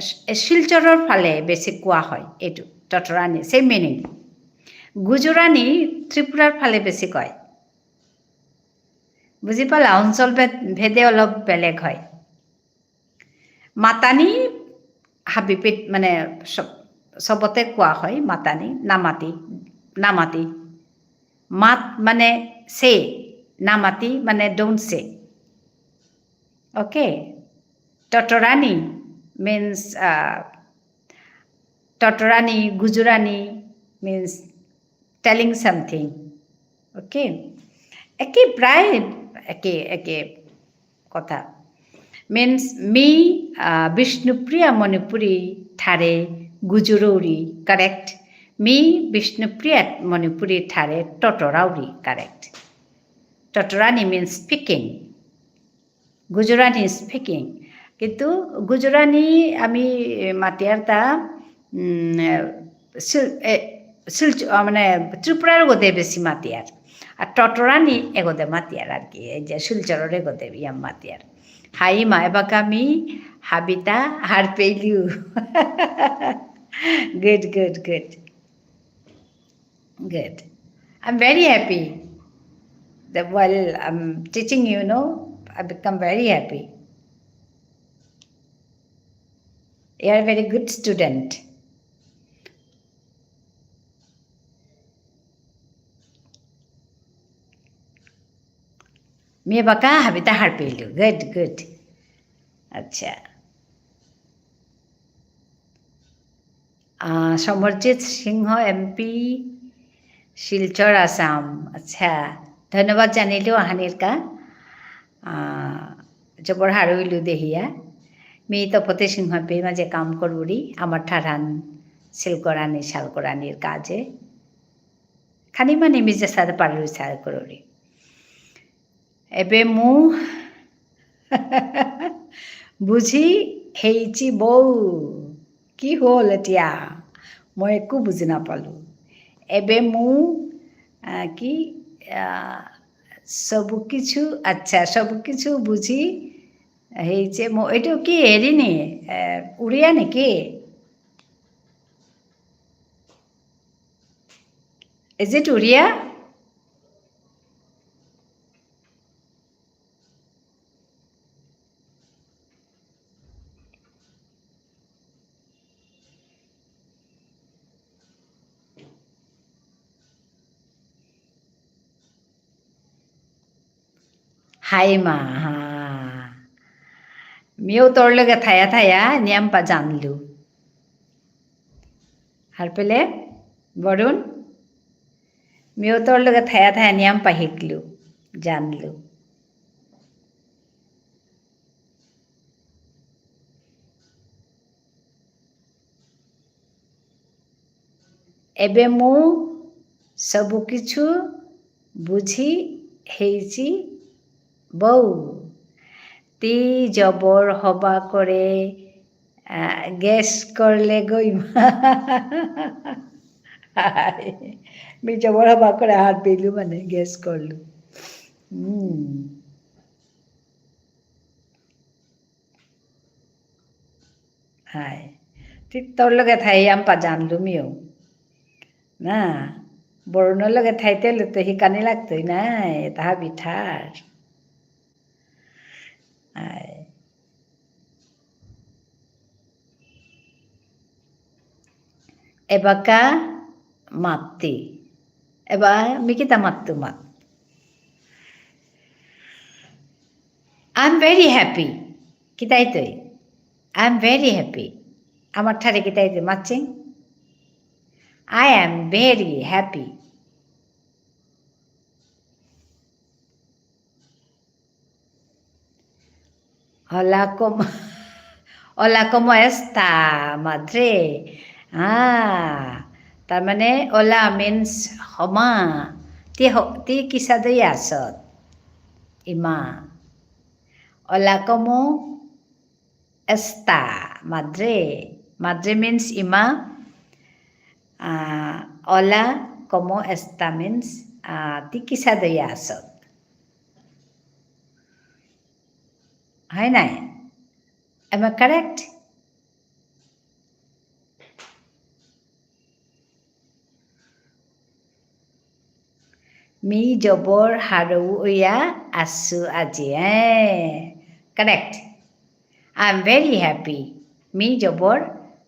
শি-, শিলচৰৰ ফালে বেছি কোৱা হয়, এইটো টটৰানি, same meaning। গুজুৰাণী ত্ৰিপুৰাৰ ফালে বেছি কয়। বুজি পালা? অঞ্চল ভেদ-, ভেদে অলপ বেলেগ হয়। মাতানি হাবিপিত মানে সব-, সবতে কোৱা হয় মাতানি, নামাতি, নামাতি। মাত মানে say, নামাতি মানে don't say। Okay? টটৰানি means, আহ, টটৰানি, গুজুৰাণী means telling something। Okay? একে, প্ৰায় একে, একে কথা। Means মি, আহ, বিষ্ণুপ্ৰিয়া মণিপুৰী ঠাৰে গুজুৰৌৰী, correct? মি বিষ্ণুপ্রিয়াত মণিপুরী ঠারে টটরাউরি, correct. টটরানি means speaking. গুজরানি speaking. কিন্তু গুজরানি আমি মাতিয়ার তা, উম, শিল-, এ, শিলচ-, আ, মানে ত্রিপুরার গদে বেশি মাতিয়ার। আর টটরানি এগদে মাতিয়ার আর কি, এই যে শিলচরের এগদে ইয়াম মাতিয়ার। হাই মা, এবাকা মি হাবিতা হারপেইলু। Good, good, good. Good. I'm very happy. The, while I'm teaching you, no, I become very happy. You are a very good student. Me এবাকা হাবিতা হারপেইলু। Good, good. আচ্ছা। আহ, সমরজিৎ সিংহ এমপি, শিলচর, আসাম। আচ্ছা, ধন্যবাদ জানিলু আহানির কা। আহ, জবর হারৌ ইলু দেহিয়া। মি তপতি সিংহ এমপি মাঝে কাম করুরি, আমার ঠারহান সিল করানি, সাল করানির কাজে। খানি মানি মি যেসাদে পারুরি সাদে করুরি। এবে মু বুঝি হেইচি বৌ। কি হ'ল এতিয়া? মই একো বুজি নাপালো। এবে মু, আহ, কি, আহ, সবু কিছু, আচ্ছা, সবু কিছু বুঝি হেইচে মৌ। এইটো কি হেৰি নি? এ, উৰিয়া নেকি? Is it Oriya? হাই মা, হা। মিও তোর লগে থায়া থায়া নিয়াম পা জানলু। হারপেলে, বরুণ? মিও তোর লগে থায়া থায়া নিয়াম পা হিকলু, জানলু। এবে মু সবু কিছু বুঝি হেইচি বৌ। তি জবর হবা করে, আহ, guess করলে গই মা। মি জবর হবা করে হারপেইলু মানে guess করলু। হুম। হাই। তি তোর লগে থাই ইয়াম পা জানলু মিও। না, বরুণর লগে থাইতে লুতে হিকানি লাগতই না, এতা হাবি ঠার। হাই। এবাকা মাতি। এবা মি কিতা মাতু মাত। I'm very happy. কিতা ইতই? I'm very happy. আমার ঠারে কিতা ইতই মাতচিং? I am very happy. Hola, ¿cómo, hola, ¿cómo está, madre? আহ, তার মানে, hola means হমা। তি হ-, তি কিসাদে আসত? ইমা। Hola, ¿cómo está, madre? Madre means ইমা। আহ, hola, ¿cómo está means, আহ, তি কিসাদে আসত? হয় নাই? Am I correct? মি জবর হারৌ অয়া আসু আজি। এ, correct. I'm very happy. Me জবর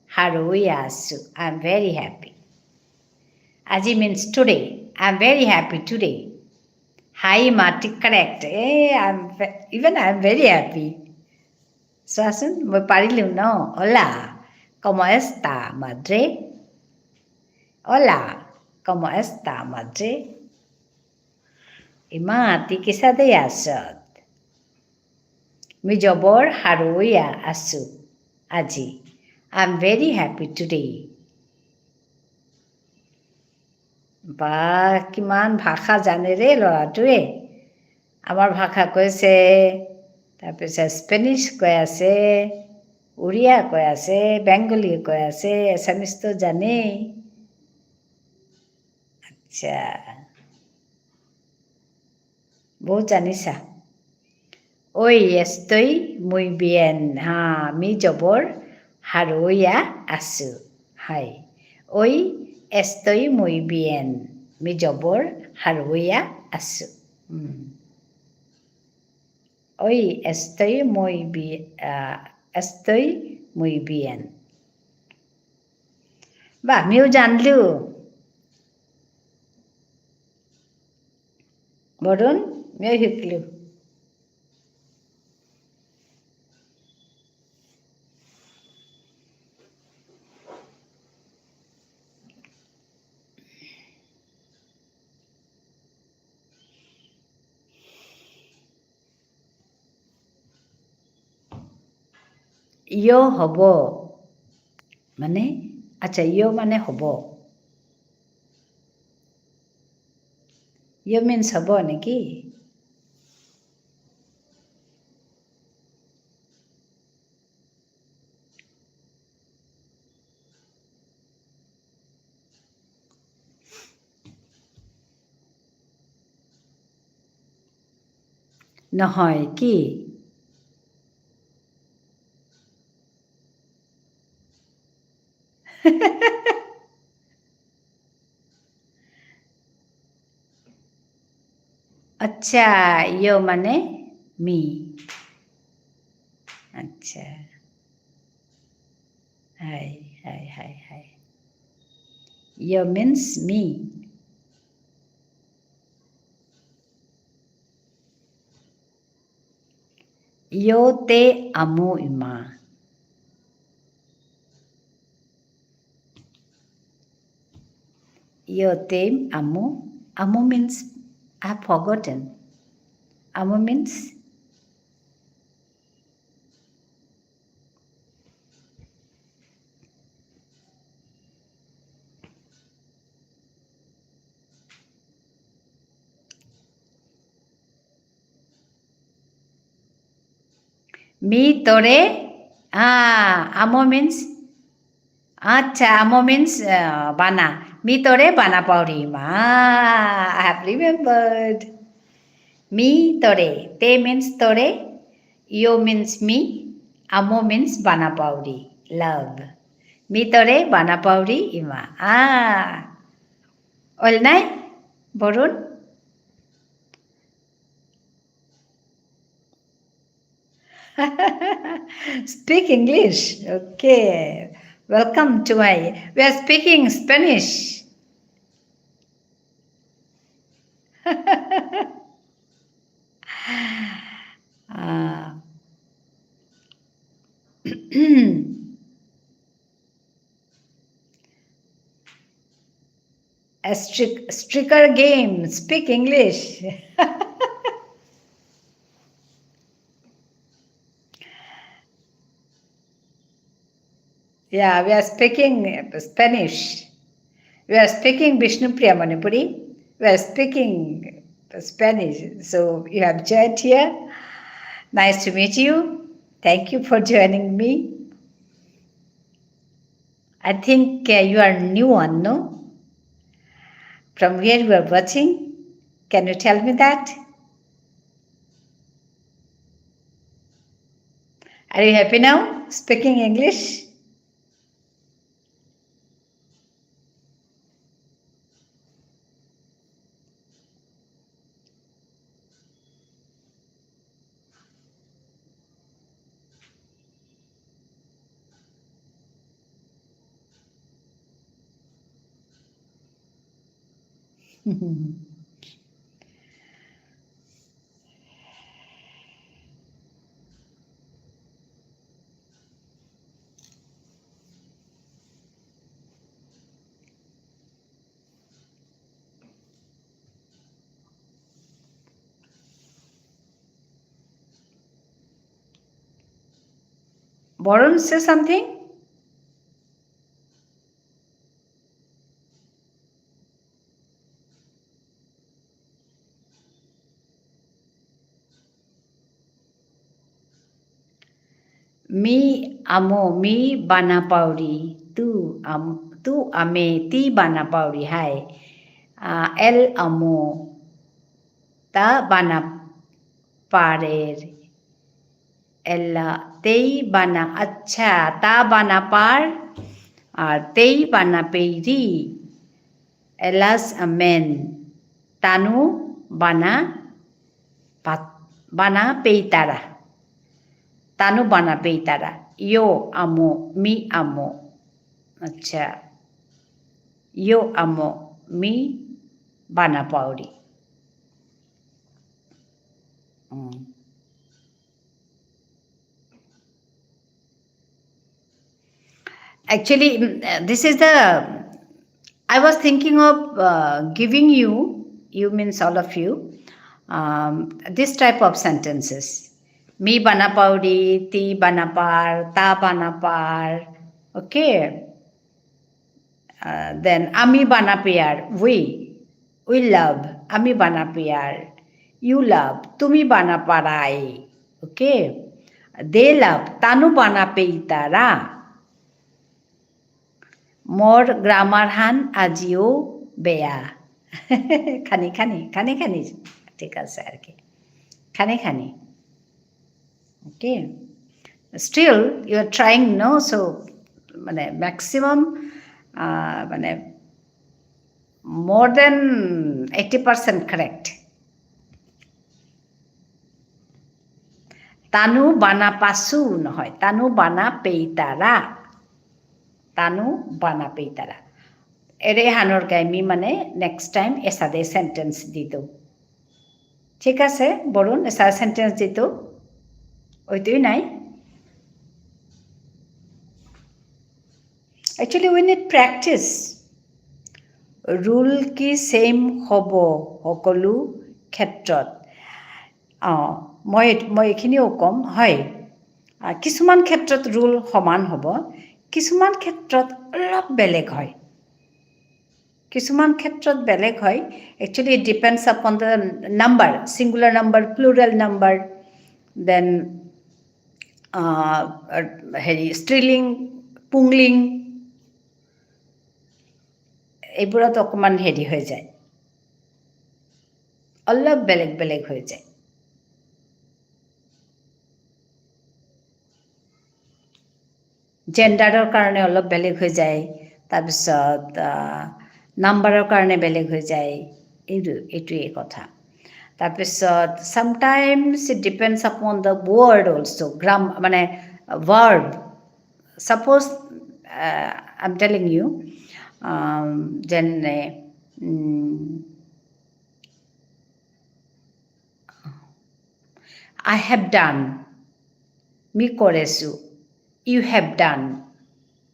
হারৌ অয়া আসু। I'm very happy. আজি means today. I'm very happy today. হাই মাতি, correct. এ, I'm ve-, even I'm very happy. চোৱাচোন, মই পাৰিলো ন? Hola, ¿cómo está, madre? Hola, ¿cómo está, madre? ইমা, তি কিসাদে আসত? মি জবর হারৌ অয়া আসু আজি। I'm very happy today. বা, কিমান ভাষা জানে ৰে ল'ৰাটোৱে। আমাৰ ভাষা কৈছে, তাৰপিছত স্পেনিছ কৈ আছে, উৰিয়া কৈ আছে, বেংগলী কৈ আছে, এছামিছটো জানেই। আচ্ছা। বহুত জানিছা। Hoy estoy muy bien. হা, মি জবর হারৌয়া আসু। হাই। Hoy estoy muy bien. মি জবর হারৌয়া আসু। হুম। Hoy estoy muy bi-, আহ, estoy muy bien. বাহ, মিও জানলু। বরুণ, মিও শিকলু। ইয় হব। মানে, আচ্ছা, ইয় মানে হব। ইয় means হব নেকি? নহয়, কি? আচ্ছা, ইয় মানে মি। আচ্ছা। হাই, হাই, হাই, হাই। ইয় means মি। ইয়তে আমু ইমা। ইয়তে আমু, আমু means I have forgotten. আমু means মি তরে, আ, আমো means, আচ্ছা, আমো means, আ, বানা। মি তরে বানা পাউরি মা। I have remembered. মি তরে, তে means তরে, ইয়ো means মি, আমো means বানা পাউরি, love. মি তরে বানা পাউরি ইমা। আ, অইল নাই, Varun? Speak English. Okay. Welcome to my, we are speaking Spanish. Ah. A stric-, striker game. Speak English. Yeah, we are speaking Spanish. We are speaking Bishnupriya Manipuri. We are speaking Spanish. So you have joined here. Nice to meet you. Thank you for joining me. I think, uh, you are new one, no? From where you are watching? Can you tell me that? Are you happy now speaking English? Varun, say something. Me আমো, মি বানা পাউরি, তু আম-, তু আমে, তি বানা পাউরি, হাই। আ, এল আমো, তা বানা পারের। এলা, তেই বানা, আচ্ছা, তা বানা পার, আর তেই বানা পেইরি। এলাস আমেন, তানু বানা পাত-, বানা পেইতারা। তানু বানা পেইতারা। ইয়ো আমো, মি আমো। আচ্ছা। ইয়ো আমো, মি বানা পাউরি। হুম। Actually, mm, uh, this is the, I was thinking of, uh, giving you, you means all of you, um, this type of sentences. Me বানা পাউরি, তি বানা পার, তা বানা পার, okay? Uh, then আমি বানা পেয়ার, we, we love, আমি বানা pair, you love, তুমি বানা পারাই, okay? They love, তানু বানা পেইতারা। মোর grammar হান আজিও বেয়া। খানি খানি, খানি খানি, ঠিক আছে আর কি। খানি খানি। Okay. Still, you are trying, no? So, মানে, maximum, আহ, মানে, more than eighty percent correct. Tanu বানা পাসু নহয়, তানু বানা পেইতারা। তানু বানা পেইতারা। এরে হানর গাই মি মানে next time এসাদে sentence দিতৌ। ঠিক আছে, বরুণ, এসাদে sentence দিতৌ। ওইতই নাই। Actually, we need practice. Rule কি same হ'ব সকলো ক্ষেত্ৰত? অ, মই, মই এইখিনিও ক'ম, হয়। আ, কিছুমান ক্ষেত্ৰত rule সমান হ'ব, কিছুমান ক্ষেত্ৰত অলপ বেলেগ হয়। কিছুমান ক্ষেত্ৰত বেলেগ হয়। Actually, it depends upon the number, singular number, plural number, then, আ, হেৰি, স্ত্ৰীলিং, পুংলিং, এইবোৰত অকণমান হেৰি হৈ যায়, অলপ বেলেগ বেলেগ হৈ যায়। Genderৰ কাৰণে অলপ বেলেগ হৈ যায়, তাৰপিছত, আ, numberৰ কাৰণে বেলেগ হৈ যায়, এইটো, এইটোৱেই কথা। তাৰপিছত, sometimes it depends upon the word also, গ্ৰাম-, মানে, verb। Suppose, a, I'm telling you, আম, যেনে, উম, I have done, মি কৰেসু। You have done,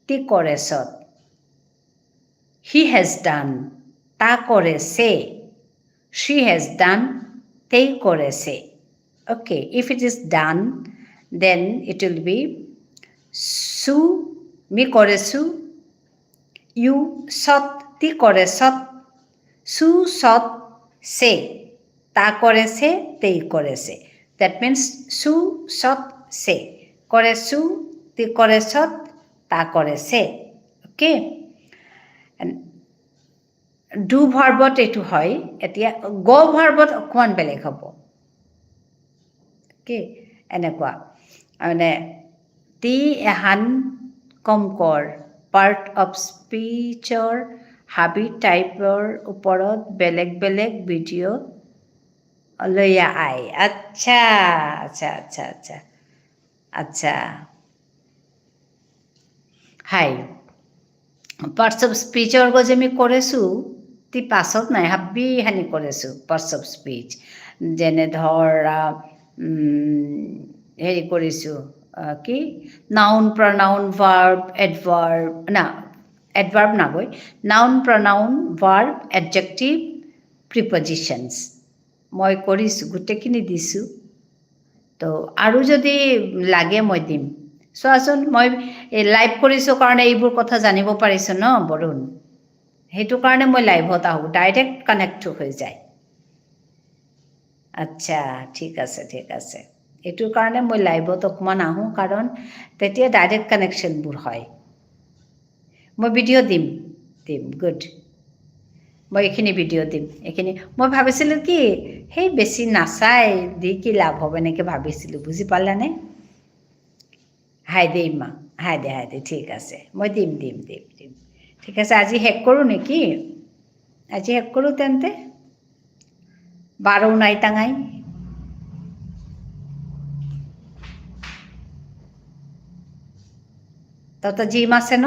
তি কৰেসত। He has done, তা কৰেসে। She has done, তেই কৰেসে। Okay, if it is done, then it will be সু, মি কৰেসু, you সত, তি কৰেসত, সু সত সে, তা কৰেসে, তেই কৰেসে। That means সু সত সে। কৰেসু, তি কৰেসত, তা কৰেসে। Okay? And do verbত এইটো হয়। এতিয়া go verbত অকণমান বেলেগ হ'ব। Okay? এনেকুৱা। মানে, তি এহান কম কৰ, part of speechৰ হাবি টাইপৰ ওপৰত বেলেগ বেলেগ video লৈয়া আই। আচ্ছা, আচ্ছা, আচ্ছা, আচ্ছা। আচ্ছা। হাই। Parts of speechৰ গজে মি কৰেসু, তি পাছত নাই, হাবি হানি কৰেসু, parts of speech। যেনে ধৰ, আ, উম, হেৰি কৰেসু, আ, কি? Noun, pronoun, verb, adverb, না, adverb নাগৈ, noun, pronoun, verb, adjective, prepositions। মই কৰিসু, গোটেইখিনি দিসু। তো আৰু যদি লাগে মই দিম। চোৱাচোন, মই এই live কৰিসু কাৰণে এইবোৰ কথা জানিব পাৰিসু ন, বৰুণ? সেইটো কাৰণে মই liveত আহো, direct connect হৈ যায়। আচ্ছা, ঠিক আছে, ঠিক আছে। এইটোৰ কাৰণে মই লাইভত অকণমান আহোঁ, কাৰণ তেতিয়া ডাইৰেক্ট কানেকশ্যনবোৰ হয়। মই ভিডিঅ' দিম, দিম, গুড। মই এইখিনি ভিডিঅ' দিম, এইখিনি। মই ভাবিছিলোঁ কি, সেই বেছি নাচাই দি কি লাভ হ'ব, এনেকে ভাবিছিলোঁ, বুজি পালানে? হাই দে ইমা, হাই দে, হাই দে, ঠিক আছে। মই দিম, দিম, দিম, দিম। ঠিক আছে, আজি শেষ কৰোঁ নেকি? আজি শেষ কৰোঁ তেন্তে। বারো নাই টাঙাই। তত জিম আছে ন?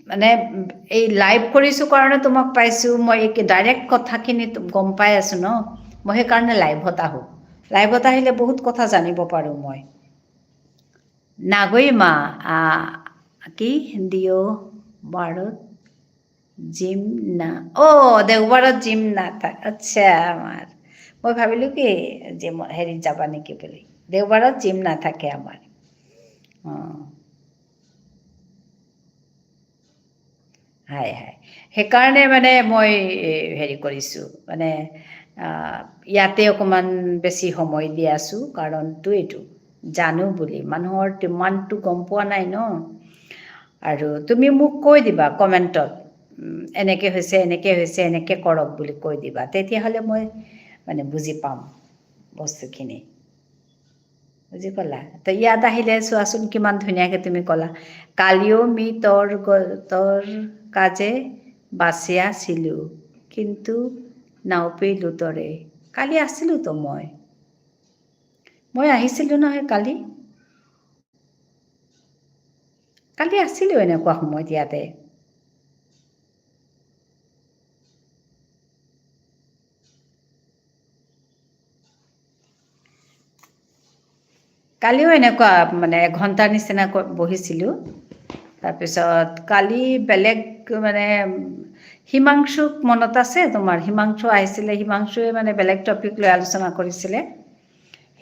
মানে, এই লাইভ কৰিছো কাৰণে তোমাক পাইছো, মই একে ডাইৰেক্ট কথাখিনি তো-, গম পাই আছো ন, মই সেইকাৰণে লাইভত আহো। লাইভত আহিলে বহুত কথা জানিব পাৰো মই। নাগৰিমা, আ, কি? দেওবাৰত জিম না, অ, দেওবাৰত জিম নাথাকে। আচ্ছা, আমাৰ, মই ভাবিলো কি যে ম-, হেৰিত যাবা নেকি বুলি। দেওবাৰত জিম নাথাকে আমাৰ। অ। হয়, হয়। সেইকাৰণে মানে মই, এ, হেৰি কৰিছো, মানে, আ, ইয়াতে অকণমান বেছি সময় দি আছো, কাৰণটো এইটো, জানো বুলি। মানুহৰ ডিমাণ্ডটো গম পোৱা নাই ন। আৰু তুমি মোক কৈ দিবা কমেণ্টত, উম, এনেকে হৈছে, এনেকে হৈছে, এনেকে কৰক বুলি কৈ দিবা। তেতিয়াহ'লে মই মানে বুজি পাম বস্তুখিনি। বুজি পালা? তো ইয়াত আহিলে চোৱাচোন কিমান ধুনীয়াকে তুমি ক'লা, "কালিও মি তোৰ গ-, তোৰ কাজে বাচিয়া আছিলো, কিন্তু নাউপিলো তোৰে।" কালি আছিলো তো মই। মই আহিছিলো নহয় কালি। কালি আছিলো এনেকুৱা সময়ত ইয়াতে। কালিও এনেকুৱা মানে এঘণ্টাৰ নিচিনা ক-, বহিছিলো। তাৰপিছত কালি বেলেগ মানে, উম, হিমাংশুক মনত আছে তোমাৰ? হিমাংশু আহিছিলে, হিমাংশুৱে মানে বেলেগ টপিক লৈ আলোচনা কৰিছিলে।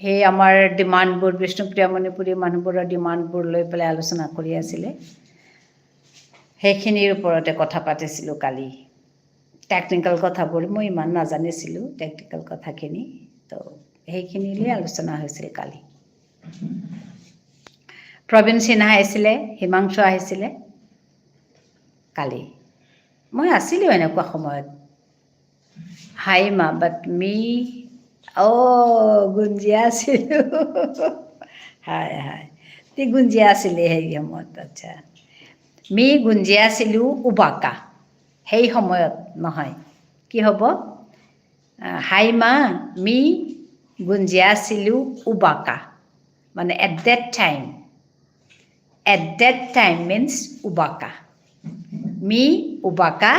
সেই আমাৰ ডিমাণ্ডবোৰ, বিষ্ণুপ্ৰিয়া মণিপুৰী মানুহবোৰৰ ডিমাণ্ডবোৰ লৈ পেলাই আলোচনা কৰি আছিলে। সেইখিনিৰ ওপৰতে কথা পাতিছিলো কালি। টেকনিকেল কথাবোৰ মই ইমান নাজানিছিলো, টেকনিকেল কথাখিনি। তো সেইখিনি লৈ আলোচনা হৈছিল কালি। প্ৰবীণ সিনহা আহিছিলে, হিমাংশু আহিছিলে কালি। মই আছিলো এনেকুৱা সময়ত। হাই মা, but মি, অ, গুঞ্জিয়া আছিলো। হাই, হাই। তি গুঞ্জিয়া আছিলি সেই সময়ত, আচ্ছা। মি গুঞ্জিয়া আছিলো উবাকা। সেই সময়ত নহয়। কি হ'ব? আহ, হাই মা, মি গুঞ্জিয়া আছিলো উবাকা। মানে, at that time। At that time means উবাকা। মি উবাকা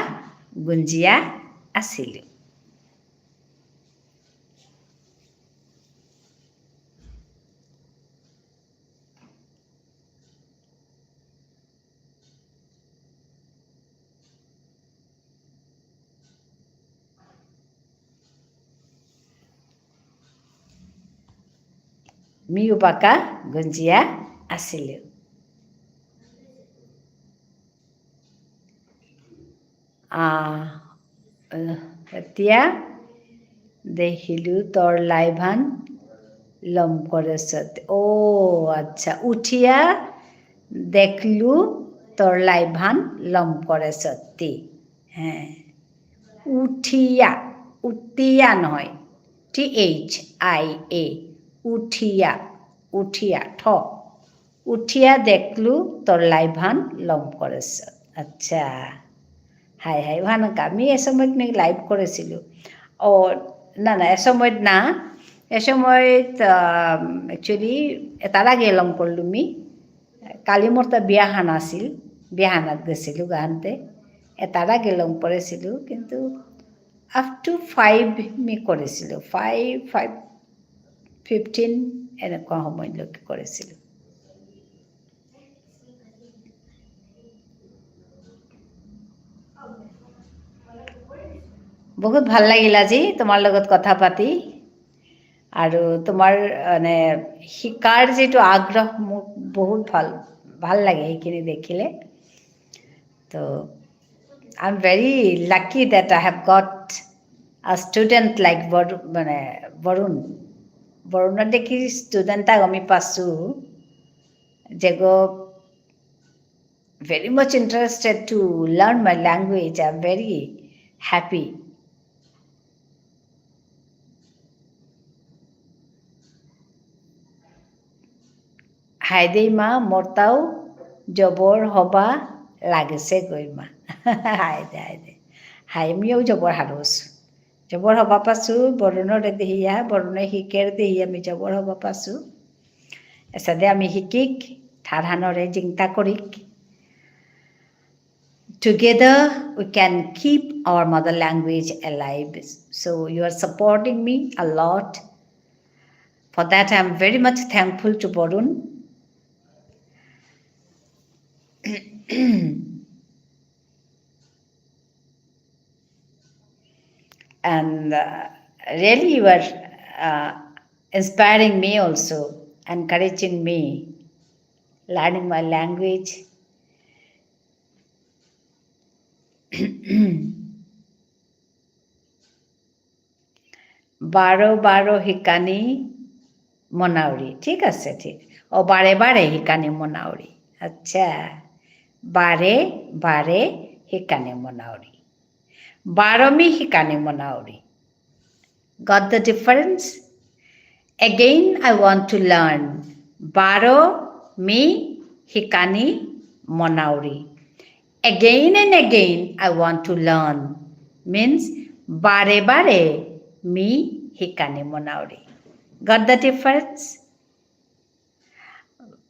গুঞ্জিয়া আছিলো। মি উবাকা গুঞ্জিয়া আছিলো। আহ, আহ, এতিয়া দেখিলো তোৰ লাইভান লম কৰেছত। অ, আচ্ছা। উঠিয়া দেখলু তোৰ লাইভান লম কৰেছত। তি। হে। উঠিয়া, উঠিয়া নহয়। T H I A। উঠিয়া, উঠিয়া, ঠ। উঠিয়া দেখলু তোর লাইভান লম করেছ। আচ্ছা। হাই হাই, ভানুকা, মি এ সময়ত মি লাইভ করেছিলু। ও, না, না, এ সময়ত না। এ সময়ত, আহ, actually, এটার আগে লম করলু মি। কালি মোর তা বিয়াহান আছিল। বিয়াহানাত গেছিলু গাহান্তে। এটার আগে লম করেছিলু, কিন্তু up to five মি করেছিলু। Five, five fifteen এনেকুৱা সময়লৈকে করেছিলু। বহুত ভাল লাগিল আজি তোমাৰ লগত কথা পাতি। আৰু তোমাৰ, মানে, শিকাৰ যিটো আগ্ৰহ, মোৰ বহুত ভাল, ভাল লাগে সেইখিনি দেখিলে। তো, I am very lucky that I have got a student like বৰু-, মানে, বৰুণ। বৰুণত দেখি student আগ আমি পাছো, যেগ very much interested to learn my language. I am very happy. হাই দেই মা, মোরতাও জবর হবা লাগেসে গই মা। হাই দে, হাই দে। হাই, মিও জবর হারুস। জবর হবা পাসু, বরুণরে দেহিয়া, বরুণে হিকের দেহিয়া, মি জবর হবা পাসু। এসাদে আমি হিকিক, ঠারহানরে জিংতা করিক। Together, we can keep our mother language alive. So, you are supporting me a lot. For that, I am very much thankful to Borun. And, uh, really, you are, uh, inspiring me also, encouraging me, learning my language. বারো বারো হিকানি মনাউরি। ঠিক আছে, ঠিক। ও, বারে বারে হিকানি মনাউরি। আচ্ছা। বারে বারে হিকানি মনাউরি। বারো মি হিকানি মনাউরি। Got the difference? Again, I want to learn. বারো মি হিকানি মনাউরি। Again and again, I want to learn. Means, বারে বারে মি হিকানি মনাউরি। Got the difference?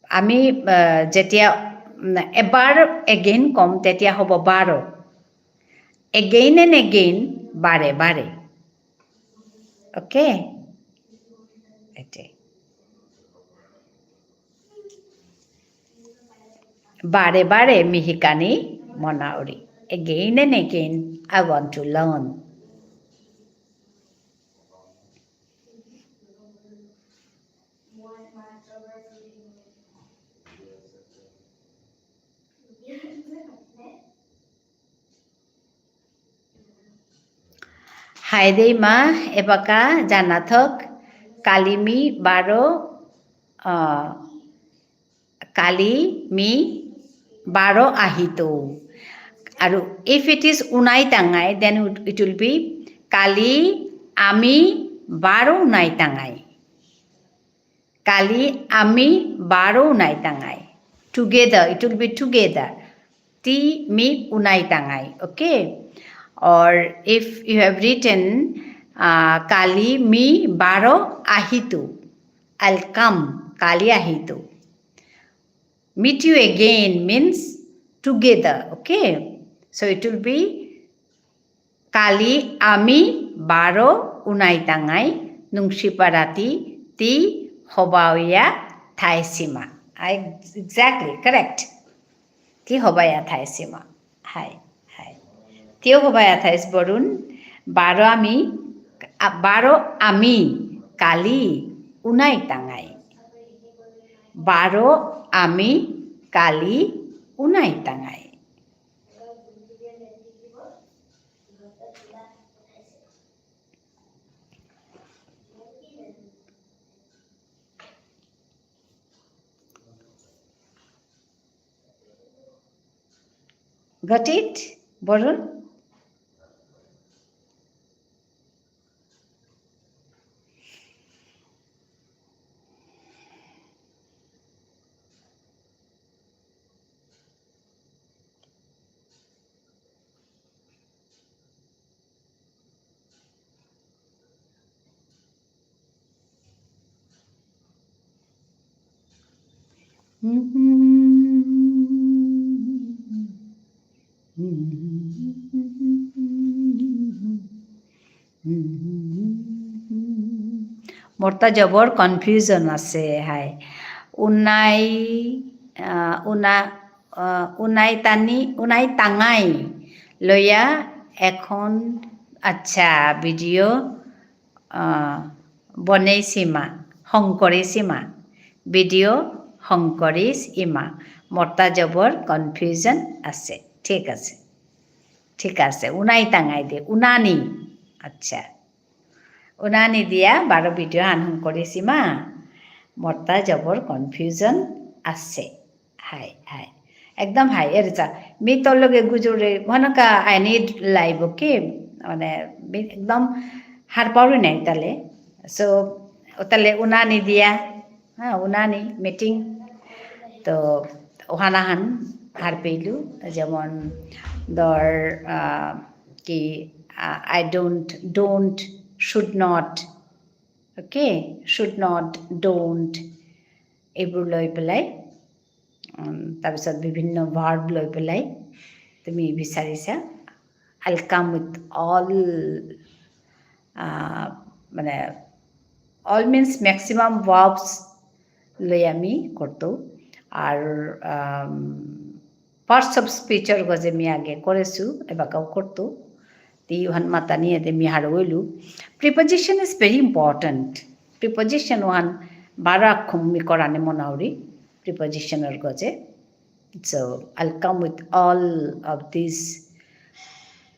আমি, আহ, যেতিয়া, উম, এবাৰ again কম, তেতিয়া হ'ব বারো। Again and again, বারে বারে। Okay? এটাই। বারে বারে মি হিকানি মনাউরি। Again and again, I want to learn. হাই দেই মা, এবাকা জানা থক, কালি মি বারো, আহ, কালি মি বারো আহিতৌ। আৰু if it is উনাই টাঙাই, then it, it will be কালি আমি বারো উনাই টাঙাই। কালি আমি বারো উনাই টাঙাই। Together, it will be together. তি মি উনাই টাঙাই, okay? Or if you have written, uh, কালি মি বারো আহিতৌ, I'll come, কালি আহিতৌ। Meet you again means together, okay? So it will be কালি আমি বারো উনাই টাঙাই নুংশিপা রাতি তি হবাউয়া থাইসিমা। I, exactly, correct. তি হবায়া থাইসিমা। হাই, হাই। তিও হবায়া থাইস বরুণ। বারো আমি, আ, বারো আমি কালি উনাই টাঙাই। বারো আমি কালি উনাই টাঙাই। Got it, Barun? মোরতা জবর confusion আছে, হাই। উনাই, আহ, উনা-, আহ, উনাই টানি, উনাই টাঙাই লয়া এখন আচ্ছা, video, আহ, বনেইসিমা, হংকরিসিমা। Video হংকরিসিমা। মর্তা জবর confusion আছে। ঠিক আছে। ঠিক আছে। উনাই তাঙাই দে। উনানি। আচ্ছা। উনানি দিয়া বারো video হান হংকরিসিমা। মর্তা জবর confusion আছে। High, high. একদম হাই, এর চা। মি তোর লগে গুজরে, মনে কা, I need live, okay? মানে, মি একদম হার পাউরি নাই তালে। So, ও তালে উনানি দিয়া, হ্যাঁ, উনানি meeting। তো, ওহান আহান হার পেইলু, যেমন, ধর, আহ, কি, আহ, I don't, don't, should not, okay? Should not, don't, এইবোৰ লৈ পেলাই, উম, তাৰপিছত বিভিন্ন verb লৈ পেলাই তুমি বিচাৰিছা। I'll come with all, আহ, মানে, all means maximum verbs লৈ আমি করতৌ। আর, আম, parts of speech র গজে মি আগে করেসু, এবাকাও করতৌ। তি ওহান মাতানি এদে মি হারৌ ইলু। Preposition is very important. Preposition ওহান বারো আখুম মি করানি মনাউরি। Preposition র গজে। So, I'll come with all of this.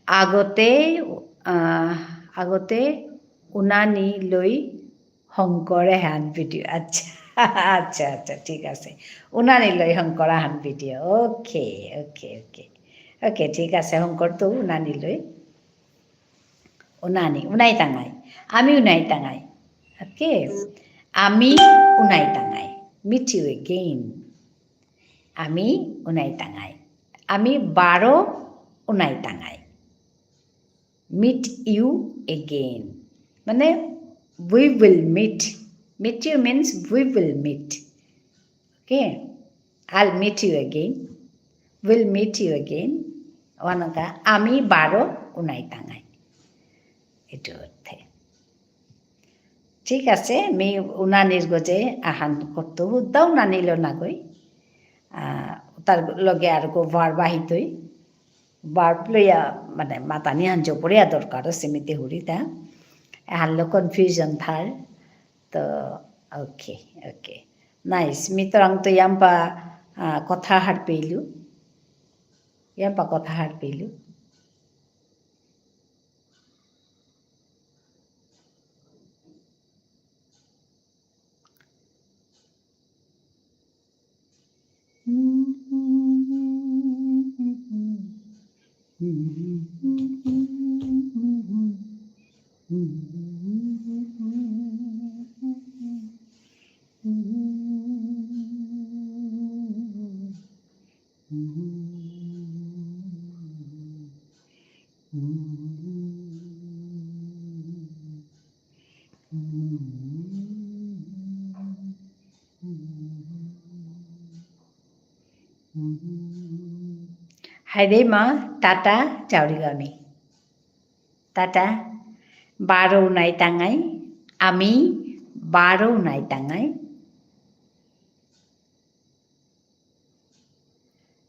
আগতে, আহ, আগতে উনানি লৈ হংকর এহান video। আচ্ছা, আচ্ছা, আচ্ছা, ঠিক আছে। উনানি লৈ হংকর Ahan video। Okay, okay, okay। Okay, ঠিক আছে, হংকরতৌ উনানি লৈ। উনানি, উনাই তাঙাই। আমি উনাই তাঙাই। Okay? আমি উনাই তাঙাই। Meet you again. আমি উনাই তাঙাই। আমি বারো উনাই তাঙাই। Meet you again. মানে, we will meet. Meet you means we will meet. Okay? I'll meet you again. We'll meet you again. ওহানকা আমি বারো উনাই তাঙাই। এইটো অর্থে। ঠিক আছে, মি উনানির গজে আহান করতৌ, হুদ্দা উনানিল নাগই। আহ, তার লগে আরগো verb আহিতই। Verb লইয়া, মানে, মাতানি হান জবরিয়া দরকার আছে, মি দেহুরিতা। এহানলো confusion থার। তো, okay, okay। Nice। মি তোরাংতো ইয়াম্পা, আহ, কথা হার পেইলু। ইয়াম্পা কথা হার পেইলু। হাই দে মা, টাটা, চাউরিগামি। টাটা, বারো উনাই তাঙাই, আমি বারো উনাই তাঙাই।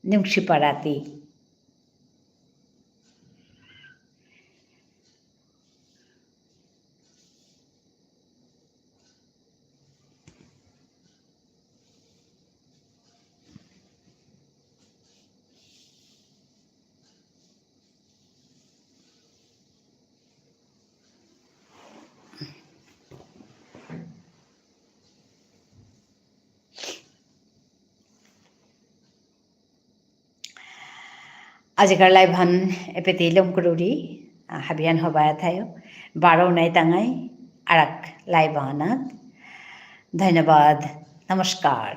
নুংশিপারাতি। আজিকার live হান এপেতি লম করুরি, আহ, হাবিয়ান হবায়া থায়ো, বারো নাই তাঙাই, আরাক live আনাত। ধন্যবাদ, নমস্কার।